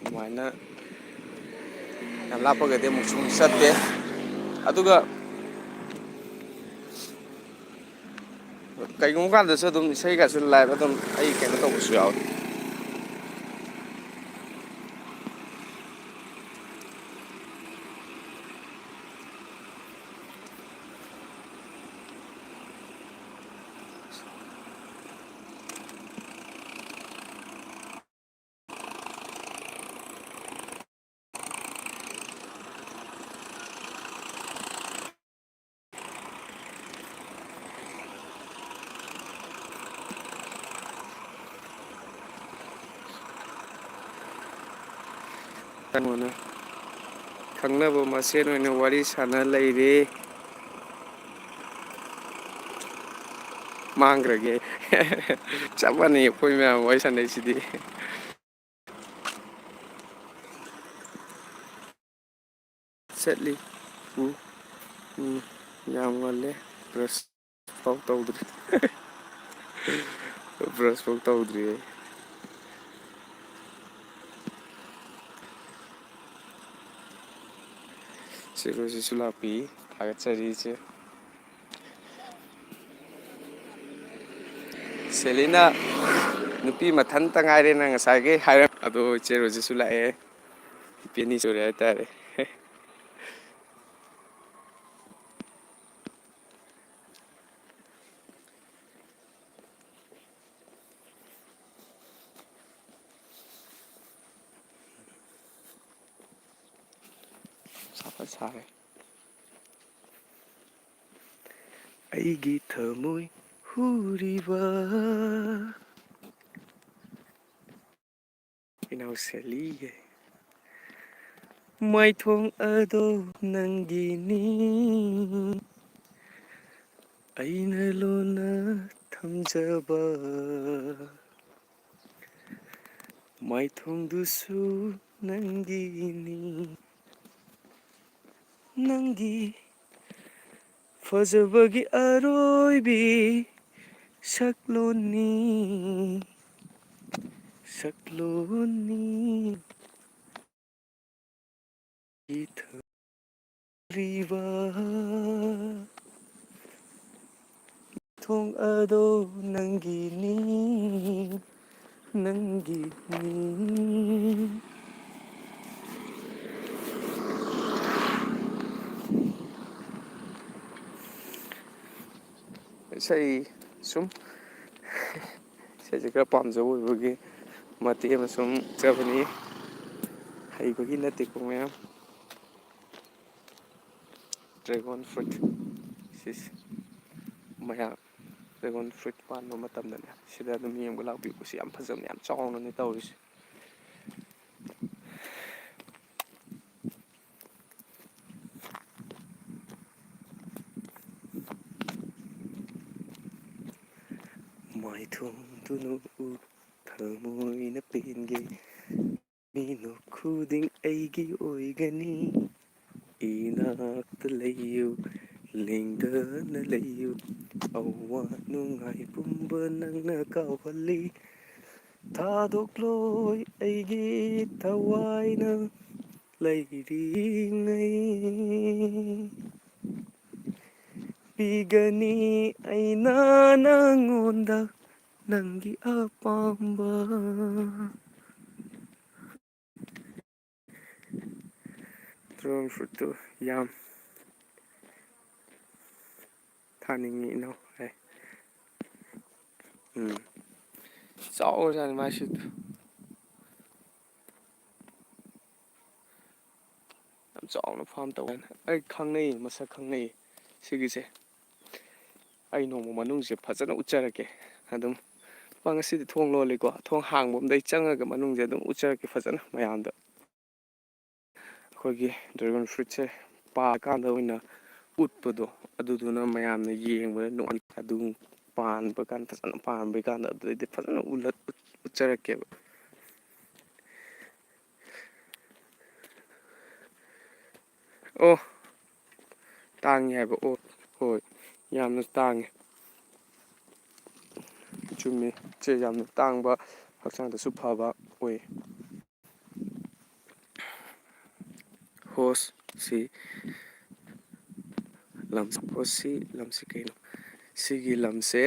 ꯑꯗꯨꯃꯥꯏꯅ ꯌꯥꯝ ꯂꯥꯞꯄꯒꯗꯤ ꯑꯃꯨꯛꯁꯨ ꯑꯃꯨꯛ ꯆꯠꯇꯦ꯫ ꯑꯗꯨꯒ ꯀꯩꯒꯨꯝꯕ ꯀꯥꯟꯗꯁꯨ ꯑꯗꯨꯝ ꯏꯁꯩꯒꯁꯨ live ꯑꯗꯨꯝ ꯑꯩ ꯀꯩꯅꯣ ꯇꯧꯕꯁꯨ ꯌꯥꯎꯋꯤ꯫ ꯀꯩꯅꯣꯅ ꯈꯪꯅꯕ ꯃꯁꯦꯟ ꯑꯣꯏꯅ ꯋꯥꯔꯤ ꯁꯥꯟꯅ ꯂꯩꯔꯦ꯫ ꯃꯥꯡꯈ꯭ꯔꯒꯦ꯫ ꯆꯞ ꯃꯥꯟꯅꯩ ꯑꯩꯈꯣꯏ ꯃꯌꯥꯝ ꯋꯥꯔꯤ ꯁꯥꯟꯅꯩꯁꯤꯗꯤ꯫ ꯆꯠꯂꯤ꯫ ꯎꯝ꯫ ꯎꯝ꯫ ꯌꯥꯝ ꯉꯜꯂꯦ꯫ ꯕ꯭ꯔꯁ ꯐꯥꯎ ꯇꯧꯗ꯭ꯔꯤ꯫ ꯕ꯭ꯔꯁ ꯐꯥꯎ ꯇꯧꯗ꯭ꯔꯤꯌꯦ꯫ ꯆꯦ ꯔꯣꯖꯤꯁꯨ ꯂꯥꯛꯄꯤ꯫ ꯊꯥꯒꯠꯆꯔꯤ, ꯏꯆꯦ꯫ ꯁꯦꯂꯤꯅ ꯅꯨꯄꯤ ꯃꯊꯟꯇ ꯉꯥꯏꯔꯦꯅ ꯉꯁꯥꯏꯒꯤ ꯍꯥꯏꯔꯝ-, ꯑꯗꯣ ꯏꯆꯦ ꯔꯣꯖꯤꯁꯨ ꯂꯥꯛꯑꯦ꯫ ꯅꯨꯄꯤ ꯑꯅꯤ ꯁꯨꯔꯦ ꯍꯥꯏꯇꯥꯔꯦ꯫ ꯁꯥꯐꯠ ꯁꯥꯔꯦ꯫ ꯑꯩꯒꯤ ꯊꯃꯣꯏ ꯍꯨꯔꯤꯕ ꯏꯅꯥꯎ ꯁꯦꯂꯤꯒꯤ ꯃꯥꯏꯊꯣꯡ ꯑꯗꯣ ꯅꯪꯒꯤꯅꯤ, ꯑꯩꯅ ꯂꯣꯟꯅ ꯊꯝꯖꯕ ꯃꯥꯏꯊꯣꯡꯗꯨꯁꯨ ꯅꯪꯒꯤꯅꯤ꯫ ꯅꯪꯒꯤ ꯐꯖꯕꯒꯤ ꯑꯔꯣꯏꯕꯤ ꯁꯛꯂꯣꯟꯅꯤ, ꯁꯛꯂꯣꯟꯅꯤ꯫ ꯏꯊꯛꯂꯤꯕ ꯊꯣꯡ ꯑꯗꯣ ꯅꯪꯒꯤꯅꯤ, ꯅꯪꯒꯤꯅꯤ꯫ ꯏꯁꯩ ꯁꯨꯝ, ꯏꯁꯩꯁꯦ ꯈꯔ ꯄꯥꯝꯖꯕ ꯑꯣꯏꯕꯒꯤ ꯃꯇꯦꯛ ꯑꯃ ꯁꯨꯝ ꯆꯠꯆꯕꯅꯤ꯫ ꯍꯩꯕꯒꯤ ꯅꯠꯇꯦꯀꯣ ꯃꯌꯥꯝ꯫ Dragon fruit ꯁꯤꯁꯦ ꯃꯌꯥꯝ dragon fruit ꯄꯥꯟꯕ ꯃꯇꯝꯗꯅꯦ ꯁꯤꯗ ꯑꯗꯨꯝ ꯌꯦꯡꯕ ꯂꯥꯛꯄꯤꯌꯨ꯫ ꯁꯤ ꯌꯥꯝ ꯐꯖꯕꯅꯦ, ꯌꯥꯝ ꯆꯥꯎꯅꯅꯦ ꯇꯧꯔꯤꯁꯦ꯫ ꯃꯥꯏꯊꯣꯡꯗꯨꯅ ꯎ ꯊꯃꯣꯏꯅ ꯄꯦꯟꯒꯦ, ꯃꯤꯅꯣꯛ ꯈꯨꯗꯤꯡ ꯑꯩꯒꯤ ꯑꯣꯏꯒꯅꯤ꯫ ꯏꯅꯥꯛꯇ ꯂꯩꯌꯨ, ꯂꯦꯡꯗꯅ ꯂꯩꯌꯨ꯫ ꯑꯋꯥ ꯅꯨꯡꯉꯥꯏ ꯄꯨꯝꯕ ꯅꯪꯅ ꯀꯥꯎꯍꯜꯂꯤ꯫ ꯊꯥꯗꯣꯛꯂꯣꯏ ꯑꯩꯒꯤ ꯊꯋꯥꯏꯅ ꯂꯩꯔꯤꯉꯩ꯫ ꯄꯤꯒꯅꯤ ꯑꯩꯅ ꯅꯪꯉꯣꯟꯗ ꯅꯪꯒꯤ ꯑꯄꯥꯝꯕ꯫ ꯗ꯭ꯔꯥꯒꯟ ꯐ꯭ꯔꯨꯠꯇꯨ ꯌꯥꯝ ꯊꯥꯅꯤꯡꯉꯤ ꯏꯅꯥꯎ꯫ ꯑꯦ꯫ ꯎꯝ꯫ ꯆꯥꯎꯔꯖꯥꯠꯅꯤ ꯃꯥꯏ ꯁꯤꯠꯇꯣ꯫ ꯌꯥꯝ ꯆꯥꯎꯅ ꯐꯥꯔꯝ ꯇꯧꯋꯦ꯫ ꯑꯩ ꯈꯪꯅꯩ, ꯃꯁꯛ ꯈꯪꯅꯩ ꯁꯤꯒꯤꯁꯦ꯫ ꯑꯩ ꯅꯣꯡꯃ ꯃꯅꯨꯡꯁꯦ ꯐꯖꯅ ꯎꯠꯆꯔꯛꯀꯦ꯫ ꯑꯗꯨꯝ ꯉꯁꯤꯗꯤ ꯊꯣꯡ ꯂꯣꯜꯂꯤꯀꯣ꯫ ꯊꯣꯡ ꯍꯥꯡꯕ ꯑꯝꯗ ꯑꯩ ꯆꯪꯉꯒ ꯃꯅꯨꯡꯁꯦ ꯑꯗꯨꯝ ꯎꯠꯆꯔꯛꯀꯦ ꯐꯖꯅ ꯃꯌꯥꯝꯗ꯫ ꯑꯩꯈꯣꯏꯒꯤ ꯗ꯭ꯔꯥꯒꯟ ꯐ꯭ꯔꯨꯏꯠꯁꯦ ꯄꯥꯜꯂꯀꯥꯟꯗ ꯑꯣꯏꯅ ꯎꯠꯄꯗꯣ, ꯑꯗꯨꯗꯨꯅ ꯃꯌꯥꯝꯅ ꯌꯦꯡꯕꯗ ꯅꯨꯡꯉꯥꯏ꯫ ꯑꯗꯨ ꯄꯥꯟꯕ ꯀꯥꯟꯗ, ꯐꯖꯅ ꯄꯥꯟꯕꯩ ꯀꯥꯟꯗ ꯑꯗꯨꯗꯩꯗꯤ ꯐꯖꯅ ꯎꯠꯂ-, ꯎꯠ-, ꯎꯠꯆꯔꯛꯀꯦꯕ꯫ ꯑꯣ, ꯇꯥꯡꯉꯤ ꯍꯥꯏꯕ꯫ ꯑꯣ, ꯍꯣꯏ, ꯌꯥꯝꯅ ꯇꯥꯡꯉꯤ꯫ ꯆꯨꯝꯃꯤ, ꯁꯦ ꯌꯥꯝꯅ ꯇꯥꯡꯕ, ꯍꯛꯆꯥꯡꯗꯁꯨ ꯐꯕ ꯑꯣꯏ꯫ ꯍꯣꯁ ꯁꯤ ꯂꯝ, ꯍꯣꯁ ꯁꯤ ꯂꯝꯁꯤ ꯀꯩꯅꯣ? ꯁꯤꯒꯤ ꯂꯝꯁꯦ,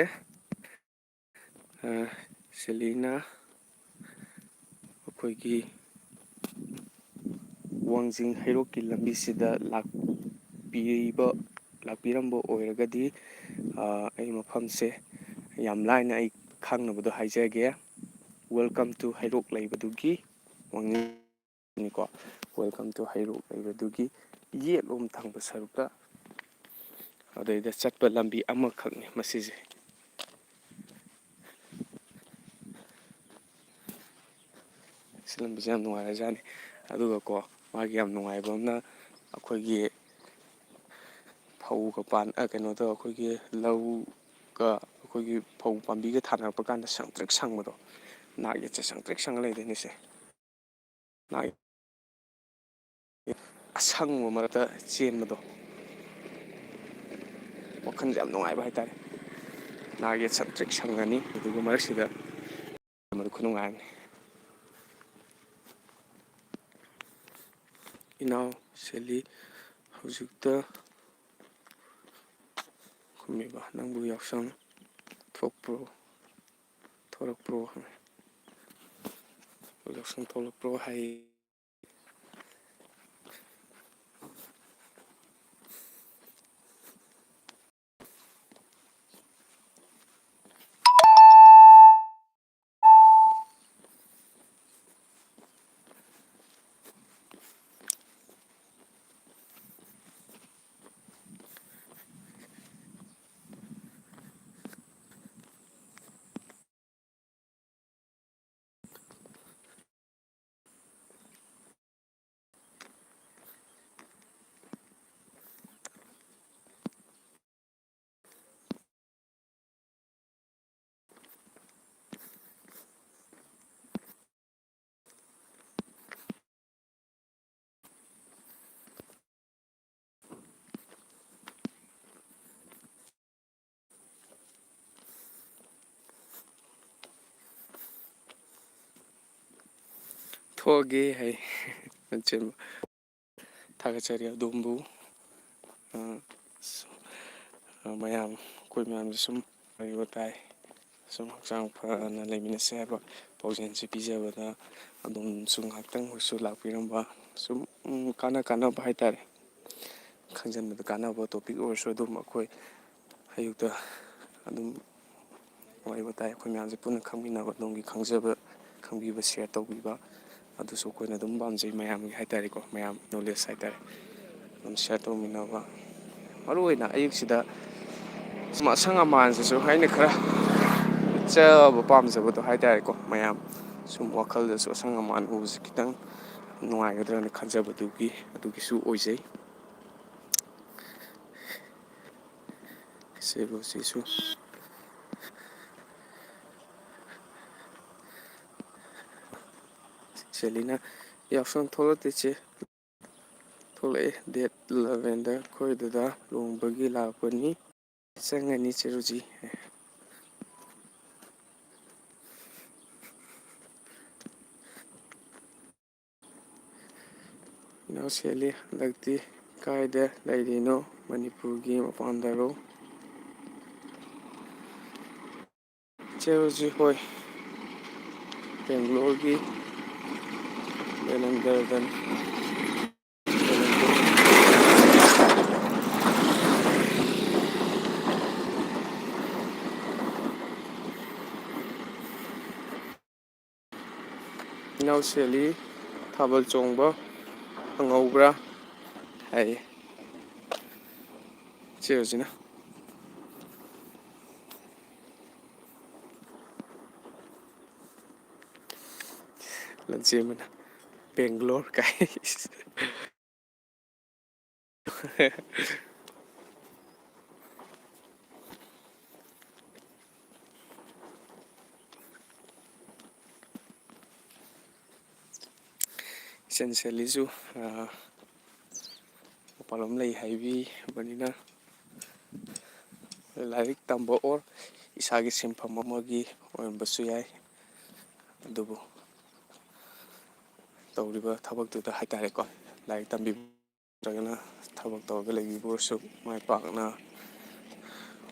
ꯑ, ꯁꯦꯂꯤꯅ ꯑꯩꯈꯣꯏꯒꯤ ꯋꯥꯡꯖꯤꯡ ꯍꯩꯔꯣꯛꯀꯤ ꯂꯝꯕꯤꯁꯤꯗ ꯂꯥꯛꯄꯤꯕ, ꯂꯥꯛꯄꯤꯔꯝꯕ ꯑꯣꯏꯔꯒꯗꯤ, ꯑ, ꯑꯩ ꯃꯐꯝꯁꯦ ꯌꯥꯝ ꯂꯥꯏꯅ ꯑꯩ ꯈꯪꯅꯕꯗꯣ ꯍꯥꯏꯖꯒꯦ꯫ Welcome to ꯍꯩꯔꯣꯛ ꯂꯩꯕꯗꯨꯒꯤ ꯋꯥꯡꯖꯤꯡ ꯅꯤꯀꯣ꯫ Welcome to ꯍꯩꯔꯣꯛ ꯂꯩꯕꯗꯨꯒꯤ ꯌꯦꯠꯂꯣꯝ ꯊꯪꯕ ꯁꯔꯨꯛꯇ ꯑꯗꯩꯗ ꯆꯠꯄ ꯂꯝꯕꯤ ꯑꯃꯈꯛꯅꯤ ꯃꯁꯤꯁꯦ꯫ ꯁꯤ ꯂꯝꯕꯤꯁꯦ ꯌꯥꯝ ꯅꯨꯡꯉꯥꯏꯔꯖꯥꯠꯅꯤ꯫ ꯑꯗꯨꯒꯀꯣ, ꯃꯥꯒꯤ ꯌꯥꯝ ꯅꯨꯡꯉꯥꯏꯕ ꯑꯃꯅ, ꯑꯩꯈꯣꯏꯒꯤ ꯐꯧꯒ ꯄꯥꯟ-, ꯑ, ꯀꯩꯅꯣꯗꯣ, ꯑꯩꯈꯣꯏꯒꯤ ꯂꯧꯒ ꯑꯩꯈꯣꯏꯒꯤ ꯐꯧ ꯄꯥꯝꯕꯤꯒ ꯊꯥꯅꯔꯛꯄ ꯀꯥꯟꯗ ꯁꯪꯇ꯭ꯔꯤꯛ ꯁꯪꯕꯗꯣ, ꯅꯥꯛ ꯌꯦꯠꯁꯦ ꯁꯪꯇ꯭ꯔꯤꯛ ꯁꯪꯉ ꯂꯩꯗꯣꯏꯅꯤꯁꯦ꯫ ꯅꯥꯛ ꯑꯁꯪꯕ ꯃꯔꯛꯇ ꯆꯦꯟꯕꯗꯣ꯫ ꯋꯥꯈꯜꯁꯦ ꯌꯥꯝ ꯅꯨꯡꯉꯥꯏꯕ ꯍꯥꯏꯇꯥꯔꯦ꯫ ꯅꯥꯒꯦ ꯁꯪꯇ꯭ꯔꯤꯛ ꯁꯪꯉꯅꯤ, ꯑꯗꯨꯒ ꯃꯔꯛꯁꯤꯗ ꯃꯗꯨ ꯈꯨꯅꯨꯡꯉꯥꯏ ꯑꯃꯅꯤ꯫ ꯏꯅꯥꯎ ꯁꯦꯂꯤ ꯍꯧꯖꯤꯛꯇ ꯈꯨꯝꯃꯤꯕ, "ꯅꯪꯕꯨ ꯌꯥꯎꯁꯪ ꯊꯣꯛꯄ꯭ꯔꯣ, ꯊꯣꯛꯂꯛꯄ꯭ꯔꯣ?" ꯍꯪꯉꯦ꯫ "ꯌꯥꯎꯁꯪ ꯊꯣꯛꯂꯛꯄ꯭ꯔꯣ?" ꯍꯥꯏ꯫ ꯊꯣꯛꯑꯒꯦ ꯍꯥꯏ꯫ ꯊꯥꯒꯠꯆꯔꯤ ꯑꯗꯣꯝꯕꯨ꯫ ꯑ, ꯁꯨꯝ, ꯑ, ꯃꯌꯥꯝ, ꯑꯩꯈꯣꯏ ꯃꯌꯥꯝꯁꯦ ꯁꯨꯝ ꯋꯥꯔꯤ ꯋꯥꯇꯥꯏ, ꯁꯨꯝ ꯍꯛꯆꯥꯡ ꯐꯅ ꯂꯩꯃꯤꯟꯅꯁꯦ ꯍꯥꯏꯕ ꯄꯥꯎꯖꯦꯜꯁꯦ ꯄꯤꯖꯕꯗ ꯑꯗꯣꯝꯁꯨ ꯉꯥꯏꯍꯥꯛꯇꯪ ꯑꯣꯏꯔꯁꯨ ꯂꯥꯛꯄꯤꯔꯝꯕ, ꯁꯨꯝ, ꯎꯝ, ꯀꯥꯟꯅ ꯀꯥꯟꯅꯕ ꯍꯥꯏꯇꯥꯔꯦ, ꯈꯪꯖꯤꯟꯕꯗ ꯀꯥꯟꯅꯕ ꯇꯣꯄꯤꯛ ꯑꯣꯏꯔꯁꯨ ꯑꯗꯨꯝ ꯑꯩꯈꯣꯏ ꯑꯌꯨꯛꯇ ꯑꯗꯨꯝ ꯋꯥꯔꯤ ꯋꯥꯇꯥꯏ ꯑꯩꯈꯣꯏ ꯃꯌꯥꯝꯁꯦ ꯄꯨꯟꯅ ꯈꯪꯃꯤꯟꯅꯕ, ꯑꯗꯣꯝꯒꯤ ꯈꯪꯖꯕ, ꯈꯪꯕꯤꯕ ꯁꯤꯌꯔ ꯇꯧꯕꯤꯕ, ꯑꯗꯨꯁꯨ ꯑꯩꯈꯣꯏꯅ ꯑꯗꯨꯝ ꯄꯥꯝꯖꯩ꯫ ꯃꯌꯥꯝꯒꯤ ꯍꯥꯏꯇꯥꯔꯦꯀꯣ, ꯃꯌꯥꯝ ꯅꯣꯂꯦꯖ ꯍꯥꯏꯇꯥꯔꯦ, ꯑꯗꯨꯝ ꯁꯤꯌꯔ ꯇꯧꯃꯤꯟꯅꯕ꯫ ꯃꯔꯨꯑꯣꯏꯅ ꯑꯌꯨꯛꯁꯤꯗ ꯁꯨꯝ ꯑꯁꯪ ꯑꯃꯥꯟꯁꯤꯁꯨ ꯑꯩꯅ ꯈꯔ ꯎꯠꯆꯕ ꯄꯥꯝꯖꯕꯗꯣ ꯍꯥꯏꯇꯥꯔꯦꯀꯣ꯫ ꯃꯌꯥꯝ ꯁꯨꯝ ꯋꯥꯈꯜꯗꯁꯨ ꯑꯁꯪ ꯑꯃꯥꯟ ꯎꯕꯁꯤ ꯈꯤꯇꯪ ꯅꯨꯡꯉꯥꯏꯒꯗ꯭ꯔꯅ ꯈꯟꯖꯕꯗꯨꯒꯤ, ꯑꯗꯨꯒꯤꯁꯨ ꯑꯣꯏꯖꯩ꯫ ꯁꯤꯕꯨ ꯁꯤꯁꯨ꯫ ꯁꯦꯂꯤꯅ, "ꯌꯥꯎꯁꯪ ꯊꯣꯛꯂꯛꯇꯦ ꯆꯦ"꯫ ꯊꯣꯛꯂꯛꯑꯦ, ꯗꯦꯠ ꯏꯂꯚꯦꯟꯗ ꯑꯩꯈꯣꯏ ꯗꯗꯥ ꯂꯨꯍꯣꯡꯕꯒꯤ ꯂꯥꯛꯄꯅꯤ꯫ ꯆꯪꯉꯅꯤ ꯆꯦ ꯔꯣꯖꯤ꯫ ꯏꯅꯥꯎ ꯁꯦꯂꯤ ꯍꯟꯗꯛꯇꯤ ꯀꯥꯏꯗ ꯂꯩꯔꯤꯅꯣ? ꯃꯅꯤꯄꯨꯔꯒꯤ ꯃꯄꯥꯟꯗꯔꯣ? ꯆꯦ ꯔꯣꯖꯤ ꯍꯣꯏ ꯕꯦꯡꯒ꯭ꯂꯣꯔꯒꯤ ꯕꯦꯂꯟꯗꯔꯗꯅꯤ꯫ ꯏꯅꯥꯎ ꯁꯦꯂꯤ ꯊꯥꯕꯜ ꯆꯣꯡꯕ ꯈꯪꯍꯧꯕ꯭ꯔꯥ ꯍꯥꯏꯌꯦ ꯏꯆꯦ ꯔꯣꯖꯤꯅ꯫ ꯂꯟꯆꯦꯟꯕꯅ ꯕꯦꯡꯒ꯭ꯂꯣꯔ ꯀꯥꯏ꯫ ꯏꯆꯟ ꯁꯦꯂꯤꯁꯨ, ꯑ, ꯃꯄꯥꯟꯂꯣꯝ ꯂꯩ ꯍꯥꯏꯕꯤꯕꯅꯤꯅ, ꯂꯥꯏꯔꯤꯛ ꯇꯝꯕ ꯑꯣꯔ ꯏꯁꯥꯒꯤ ꯁꯤꯟꯐꯝ ꯑꯃꯒꯤ ꯑꯣꯏꯔꯝꯕꯁꯨ ꯌꯥꯏ꯫ ꯑꯗꯨꯕꯨ ꯇꯧꯔꯤꯕ ꯊꯕꯛꯇꯨꯗ ꯍꯥꯏꯇꯥꯔꯦꯀꯣ, ꯂꯥꯏꯔꯤꯛ ꯇꯝꯕꯤꯕ ꯅꯠꯇ꯭ꯔꯒꯅ ꯊꯕꯛ ꯇꯧꯔꯒ ꯂꯩꯕꯤꯕ ꯑꯣꯏꯔꯁꯨ, ꯃꯥꯏ ꯄꯥꯛꯅ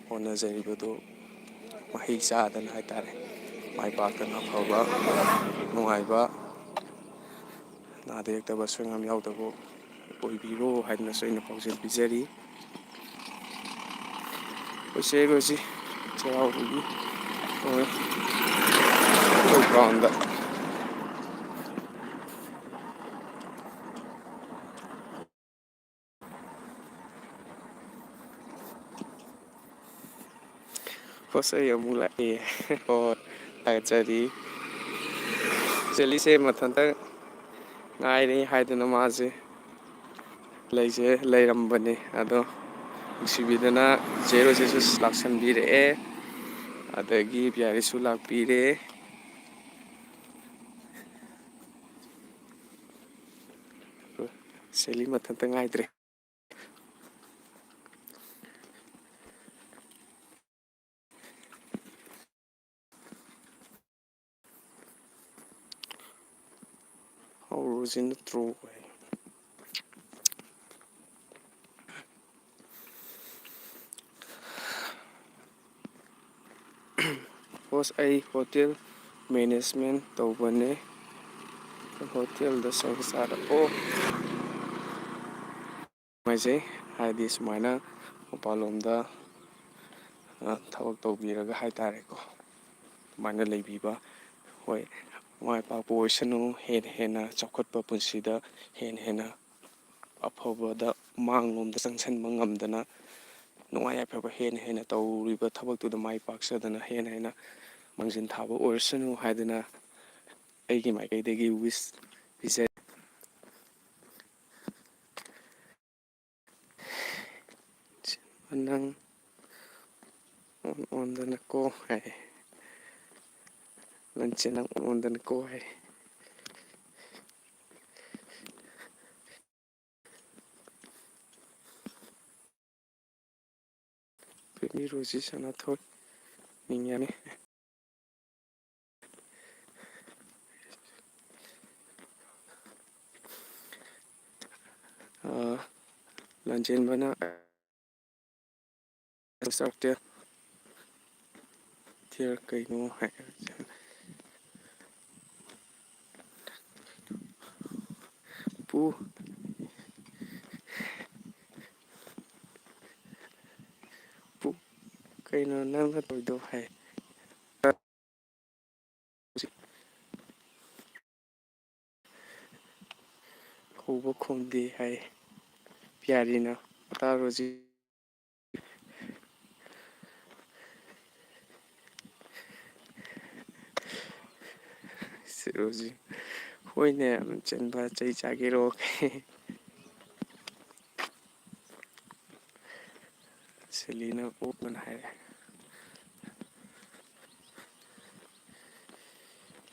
ꯍꯣꯠꯅꯖꯔꯤꯕꯗꯨ ꯃꯍꯩ ꯆꯥꯗꯅ ꯍꯥꯏꯇꯥꯔꯦ, ꯃꯥꯏ ꯄꯥꯛꯇꯅ ꯑꯐꯕ, ꯅꯨꯡꯉꯥꯏꯕ, ꯅꯥꯗ ꯌꯦꯛꯇꯕ, ꯑꯁꯣꯏ ꯑꯉꯥꯝ ꯌꯥꯎꯗꯕ ꯑꯣꯏꯕꯤꯔꯣ ꯍꯥꯏꯗꯨꯅꯁꯨ ꯑꯩꯅ ꯄꯥꯎꯖꯦꯜ ꯄꯤꯖꯔꯤ꯫ ꯑꯩꯈꯣꯏ ꯆꯦ ꯔꯣꯖꯤ ꯆꯩꯔꯥꯎꯕꯒꯤ, ꯑ, ꯑꯩꯈꯣꯏ ꯒ꯭ꯔꯥꯎꯟꯗ꯫ ꯄꯣꯠ ꯆꯩ ꯑꯃꯨꯛ ꯂꯥꯛꯑꯦ꯫ ꯍꯣꯏ, ꯊꯥꯒꯠꯆꯔꯤ꯫ ꯆꯦꯂꯤꯁꯦ ꯃꯊꯟꯇ ꯉꯥꯏꯔꯦ ꯍꯥꯏꯗꯅ ꯃꯥꯁꯦ ꯂꯩꯁꯦ ꯂꯩꯔꯝꯕꯅꯦ꯫ ꯑꯗꯣ ꯅꯨꯡꯁꯤꯕꯤꯗꯅ ꯆꯦ ꯔꯣꯖꯤꯁꯨ ꯂꯥꯛꯁꯟꯕꯤꯔꯛꯑꯦ, ꯑꯗꯒꯤ ꯕꯤꯌꯥꯔꯤꯁꯨ ꯂꯥꯛꯄꯤꯔꯦ꯫ ꯁꯦꯂꯤ ꯃꯊꯟꯇ ꯉꯥꯏꯗ꯭ꯔꯦ꯫ ꯍꯧꯔꯨꯁꯤ ꯅꯠꯇ꯭ꯔꯣ? ꯍꯣꯁ, ꯑꯩ ꯍꯣꯇꯦꯜ ꯃꯦꯅꯦꯖꯃꯦꯟ ꯇꯧꯕꯅꯦ꯫ ꯍꯣꯇꯦꯜꯗ ꯆꯪ ꯆꯥꯔꯛꯑꯣ꯫ ꯅꯨꯡꯉꯥꯏꯖꯩ, ꯍꯥꯏꯗꯤ ꯁꯨꯃꯥꯏꯅ ꯃꯄꯥꯟꯂꯣꯝꯗ, ꯑ, ꯊꯕꯛ ꯇꯧꯕꯤꯔꯒ ꯍꯥꯏ ꯇꯥꯔꯦꯀꯣ, ꯑꯗꯨꯃꯥꯏꯅ ꯂꯩꯕꯤꯕ꯫ ꯍꯣꯏ, ꯃꯥꯏ ꯄꯥꯛꯄ ꯑꯣꯏꯁꯅꯨ, ꯍꯦꯟꯅ ꯍꯦꯟꯅ ꯆꯥꯎꯈꯠꯄ ꯄꯨꯟꯁꯤꯗ ꯍꯦꯟꯅ ꯍꯦꯟꯅ ꯑꯐꯕꯗ ꯃꯥꯡꯂꯣꯝꯗ ꯆꯪꯁꯤꯟꯕ ꯉꯝꯗꯅ ꯅꯨꯡꯉꯥꯏ ꯌꯥꯏꯐꯕ ꯍꯦꯟꯅ ꯍꯦꯟꯅ ꯇꯧꯔꯤꯕ ꯊꯕꯛꯇꯨꯗ ꯃꯥꯏ ꯄꯥꯛꯆꯗꯅ ꯍꯦꯟꯅ ꯍꯦꯟꯅ ꯃꯥꯡꯖꯤꯟ ꯊꯥꯕ ꯑꯣꯏꯔꯁꯅꯨ ꯍꯥꯏꯗꯅ ꯑꯩꯒꯤ ꯃꯥꯏꯀꯩꯗꯒꯤ ꯋꯤꯁ ꯄꯤꯖꯔꯤ꯫ ꯅꯪ ꯑꯣꯟ ꯑꯣꯟꯗꯅꯀꯣ ꯍꯥꯏ꯫ ꯂꯟꯆꯦ ꯅꯪ ꯑꯣꯟ ꯑꯣꯟꯗꯅꯀꯣ ꯍꯥꯏ꯫ ꯕꯦꯕꯤ ꯔꯣꯖꯤ ꯁꯅꯥꯊꯣꯏ ꯅꯤꯡꯌꯥꯅꯤ꯫ ꯑ, ꯂꯥꯟꯖꯦꯟꯕꯅ ꯆꯥꯎꯇꯦ꯫ ꯊꯤꯌꯔ ꯀꯩꯅꯣ ꯍꯥꯏ꯫ ꯄꯨ꯫ ꯄꯨ-, ꯀꯩꯅꯣ ꯅꯪꯅ ꯇꯧꯔꯤꯗꯣ ꯍꯥꯏ꯫ ꯀꯧꯕ ꯈꯨꯝꯗꯦ ꯍꯥꯏ ꯄꯤꯌꯥꯔꯤꯅ꯫ ꯇꯥꯔꯣꯁꯤ꯫ ꯁꯤꯔꯣꯁꯤ꯫ ꯍꯣꯏꯅꯦ, ꯆꯟꯕ ꯆꯩ ꯆꯥꯒꯦꯔꯣ? ꯁꯦꯂꯤꯅ ꯑꯣꯛꯄꯅ ꯍꯥꯏꯔꯦ꯫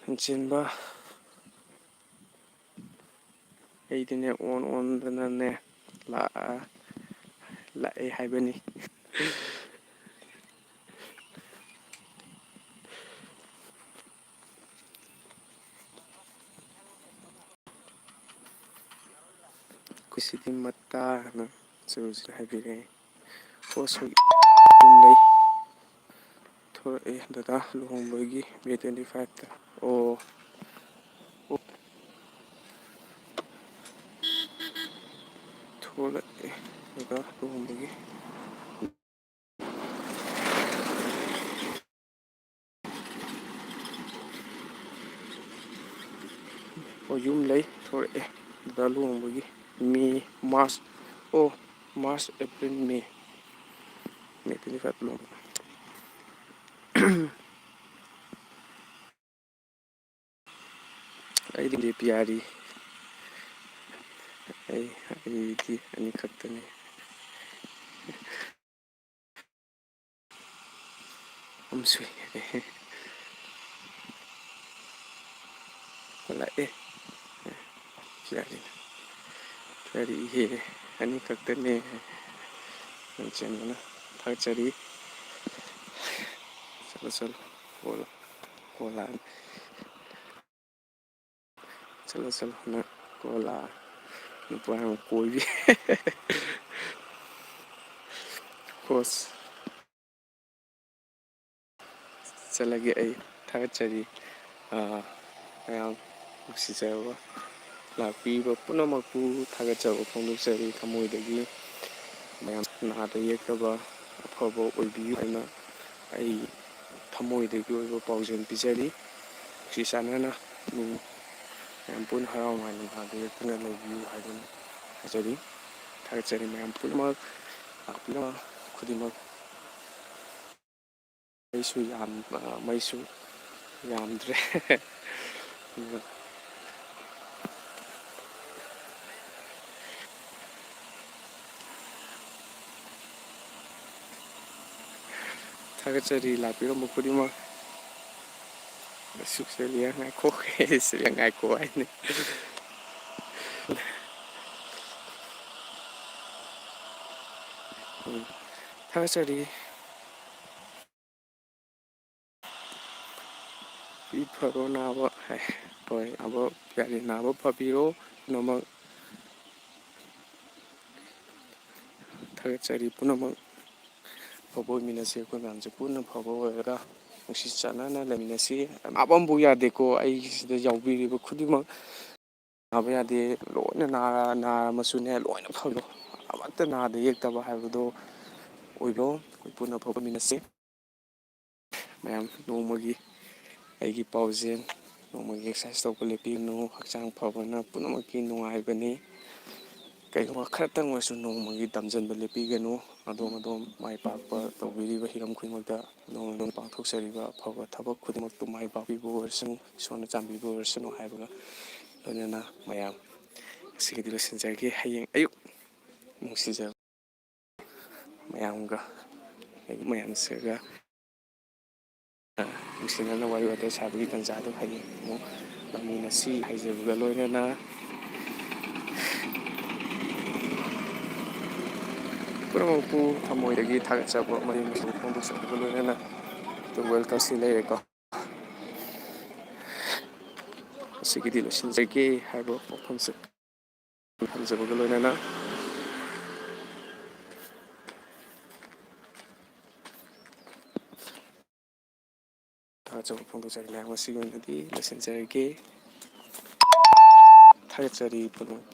ꯂꯟꯆꯦꯟꯕ, ꯑꯩꯗꯤꯅꯦ ꯑꯣꯟ ꯑꯣꯟꯗꯅꯅꯦ ꯂꯥꯛꯑ-, ꯂꯥꯛꯑꯦ ꯍꯥꯏꯕꯅꯤ꯫ ꯁꯤꯗꯤ ꯃꯇꯥ ꯍꯥꯏꯅ ꯆꯨꯔꯨꯁꯤꯅ ꯍꯥꯏꯕꯤꯔꯛꯑꯦ꯫ ꯄꯣꯠꯁꯨ ꯑꯗꯨꯝ ꯂꯩ꯫ ꯊꯣꯛꯂꯛꯑꯦ ꯗꯗꯥ ꯂꯨꯍꯣꯡꯕꯒꯤ ꯃꯦ ꯇ꯭ꯋꯦꯟꯇꯤ ꯐꯥꯏꯚꯇ꯫ ꯑꯣ꯫ ꯑꯣ꯫ ꯊꯣꯛꯂꯛꯑꯦ ꯗꯗꯥ ꯂꯨꯍꯣꯡꯕꯒꯤ꯫ ꯑꯣ, ꯌꯨꯝ ꯂꯩ ꯊꯣꯛꯂꯛꯑꯦ꯫ ꯗꯗꯥ ꯂꯨꯍꯣꯡꯕꯒꯤ ꯃꯦ, ꯃꯥꯔꯆ, ꯑꯣ, ꯃꯥꯔꯆ, ꯑꯦꯄ꯭ꯔꯤꯜ, ꯃꯦ꯫ ꯃꯦ ꯇ꯭ꯋꯦꯟꯇꯤ ꯐꯥꯏꯚ ꯂꯨꯍꯣꯡꯕ꯫ ꯑꯩꯗꯤ ꯄꯤꯌꯥꯔꯤ꯫ ꯑꯩ, ꯑꯩꯗꯤ ꯑꯅꯤꯈꯛꯇꯅꯤ꯫ ꯑꯍꯨꯝ ꯁꯨꯏ꯫ ꯂꯥꯛꯑꯦ꯫ ꯌꯥꯔꯦ꯫ ꯌꯥꯔꯤ ꯏꯍꯦ꯫ ꯑꯅꯤꯈꯛꯇꯅꯦ꯫ ꯂꯝꯖꯦꯟꯕꯅ ꯊꯥꯒꯠꯆꯔꯤ꯫ ꯆꯠꯂꯣ, ꯆꯠꯂꯣ꯫ ꯀꯣꯜ, ꯀꯣꯜ ꯂꯥꯛꯑꯅꯤ꯫ ꯆꯠꯂꯣ, ꯆꯠꯂꯣ, ꯅꯪ ꯀꯣꯂꯥ ꯅꯨꯄꯥ ꯌꯥꯝ ꯀꯣꯏꯕꯤ꯫ ꯍꯣꯁ꯫ ꯆꯠꯂꯒꯦ ꯑꯩ꯫ ꯊꯥꯒꯠꯆꯔꯤ꯫ ꯑꯥ, ꯃꯌꯥꯝ ꯅꯨꯡꯁꯤꯖꯔꯕ ꯂꯥꯛꯄꯤꯕ ꯄꯨꯝꯅꯃꯛꯄꯨ ꯊꯥꯒꯠꯆꯕ ꯐꯣꯡꯗꯣꯛꯆꯔꯤ ꯊꯃꯣꯏꯗꯒꯤ꯫ ꯃꯌꯥꯝ ꯅꯥꯗ ꯌꯦꯛꯇꯕ ꯑꯐꯕ ꯑꯣꯏꯕꯤꯌꯨ ꯍꯥꯏꯅ ꯑꯩ ꯊꯃꯣꯏꯗꯒꯤ ꯑꯣꯏꯕ ꯄꯥꯎꯖꯦꯜ ꯄꯤꯖꯔꯤ꯫ ꯅꯨꯡꯁꯤ ꯆꯥꯟꯅꯅ ꯃꯌꯥꯝ ꯄꯨꯟꯅ ꯍꯔꯥꯎ ꯅꯨꯡꯉꯥꯏꯅ ꯅꯥꯗ ꯌꯦꯛꯇꯅ ꯂꯩꯕꯤꯌꯨ ꯍꯥꯏꯗꯨꯅ ꯍꯥꯏꯖꯔꯤ꯫ ꯊꯥꯒꯠꯆꯔꯤ ꯃꯌꯥꯝ ꯄꯨꯝꯅꯃꯛ ꯂꯥꯛꯄꯤꯅꯕ ꯈꯨꯗꯤꯡꯃꯛ꯫ ꯃꯩꯁꯨ ꯌꯥꯝ-, ꯑ, ꯃꯩꯁꯨ ꯌꯥꯝꯗ꯭ꯔꯦ꯫ ꯊꯥꯒꯠꯆꯔꯤ ꯂꯥꯛꯄꯤꯔꯝꯕ ꯈꯨꯗꯤꯡꯃꯛ꯫ ꯁꯨꯛꯆꯔꯤ ꯉꯥꯏꯈꯣ, ꯁꯤꯗ ꯉꯥꯏꯈꯣ ꯍꯥꯏꯅꯤ꯫ ꯎꯝ, ꯊꯥꯒꯠꯆꯔꯤ꯫ ꯏ ꯐꯔꯣ ꯅꯥꯕ ꯍꯥꯏ꯫ ꯍꯣꯏ, ꯅꯥꯕ ꯌꯥꯔꯦ, ꯅꯥꯕ ꯐꯕꯤꯔꯣ ꯄꯨꯝꯅꯃꯛ꯫ ꯊꯥꯒꯠꯆꯔꯤ ꯄꯨꯝꯅꯃꯛ꯫ ꯑꯐꯕ ꯑꯣꯏꯃꯤꯟꯅꯁꯤ꯫ ꯑꯩꯈꯣꯏ ꯃꯌꯥꯝꯁꯦ ꯄꯨꯟꯅ ꯑꯐꯕ ꯑꯣꯏꯔꯒ ꯅꯨꯡꯁꯤ ꯆꯥꯟꯅꯅ ꯂꯩꯃꯤꯟꯅꯁꯤ꯫ ꯑꯅꯥꯕ ꯑꯃꯐꯥꯎ ꯌꯥꯗꯦꯀꯣ꯫ ꯑꯩꯒꯤꯁꯤꯗ ꯌꯥꯎꯕꯤꯔꯤꯕ ꯈꯨꯗꯤꯡꯃꯛ ꯅꯥꯕ ꯌꯥꯗꯦ꯫ ꯂꯣꯏꯅ ꯅꯥꯔ-, ꯅꯥꯔꯝꯃꯁꯨꯅꯦ, ꯂꯣꯏꯅ ꯐꯕꯤꯌꯣ꯫ ꯑꯃꯠꯇ ꯅꯥꯗ ꯌꯦꯛꯇꯕ ꯍꯥꯏꯕꯗꯣ ꯑꯣꯏꯕꯤꯌꯣ꯫ ꯑꯩꯈꯣꯏ ꯄꯨꯟꯅ ꯑꯐꯕ ꯑꯣꯏꯃꯤꯟꯅꯁꯤ꯫ ꯃꯌꯥꯝ ꯅꯣꯡꯃꯒꯤ ꯑꯩꯒꯤ ꯄꯥꯎꯖꯦꯜ, ꯅꯣꯡꯃꯒꯤ exercise ꯇꯧꯕ ꯂꯦꯞꯄꯤꯒꯅꯨ꯫ ꯍꯛꯆꯥꯡ ꯐꯕꯅ ꯄꯨꯝꯅꯃꯛꯀꯤ ꯅꯨꯡꯉꯥꯏꯕꯅꯤ꯫ ꯀꯩꯒꯨꯝꯕ ꯈꯔꯇꯪ ꯑꯣꯏꯔꯁꯨ ꯅꯣꯡꯃꯒꯤ ꯇꯝꯖꯟꯕ ꯂꯦꯞꯄꯤꯒꯅꯨ꯫ ꯑꯗꯣꯝ ꯑꯗꯣꯝ ꯃꯥꯏ ꯄꯥꯛꯄ ꯇꯧꯕꯤꯔꯤꯕ ꯍꯤꯔꯝ ꯈꯨꯗꯤꯡꯃꯛꯇ ꯑꯗꯣꯝ ꯑꯗꯣꯝ ꯄꯥꯡꯊꯣꯛꯆꯔꯤꯕ ꯑꯐꯕ ꯊꯕꯛ ꯈꯨꯗꯤꯡꯃꯛꯇꯨ ꯃꯥꯏ ꯄꯥꯛꯄꯤꯕ ꯑꯣꯏꯔꯁꯅꯨ, ꯏꯁꯣꯔꯅ ꯆꯥꯟꯕꯤꯕ ꯑꯣꯏꯔꯁꯅꯨ ꯍꯥꯏꯕꯒ ꯂꯣꯏꯅꯅ ꯃꯌꯥꯝ ꯉꯁꯤꯒꯤꯗꯤ ꯂꯣꯏꯁꯤꯟꯖꯔꯒꯦ꯫ ꯍꯌꯦꯡ ꯑꯌꯨꯛ ꯅꯨꯡꯁꯤꯖꯕ ꯃꯌꯥꯝꯒ, ꯑꯩ ꯃꯌꯥꯝꯁꯤꯒ ꯅꯨꯡꯁꯤꯅꯅ ꯋꯥꯔꯤ ꯋꯥꯇꯥꯏ ꯁꯥꯕꯒꯤ ꯇꯥꯟꯖꯥꯗꯣ ꯍꯌꯦꯡ ꯑꯃꯨꯛ ꯂꯧꯃꯤꯟꯅꯁꯤ ꯍꯥꯏꯖꯕꯒ ꯂꯣꯏꯅꯅ ꯄꯨꯝꯅꯃꯛꯄꯨ ꯊꯃꯣꯏꯗꯒꯤ ꯊꯥꯒꯠꯆꯕ ꯑꯃꯗꯤ ꯅꯨꯡꯁꯤꯕ ꯐꯣꯡꯗꯣꯛꯆꯕꯒ ꯂꯣꯏꯅꯅ ꯑꯗꯨꯝ welcome ꯁꯤ ꯂꯩꯔꯦꯀꯣ꯫ ꯑꯁꯤꯒꯤꯗꯤ ꯂꯣꯏꯁꯤꯟꯖꯒꯦ ꯍꯥꯏꯕ ꯋꯥꯐꯝꯁꯦ ꯊꯝꯖꯕꯒ ꯂꯣꯏꯅꯅ ꯊꯥꯒꯠꯆꯕ ꯐꯣꯡꯗꯣꯛꯆꯔꯤ꯫ ꯃꯌꯥꯝ ꯉꯁꯤꯒꯤ ꯑꯣꯏꯅꯗꯤ ꯂꯣꯏꯁꯤꯟꯖꯔꯒꯦ꯫ ꯊꯥꯒꯠꯆꯔꯤ ꯄꯨꯝꯅꯃꯛ꯫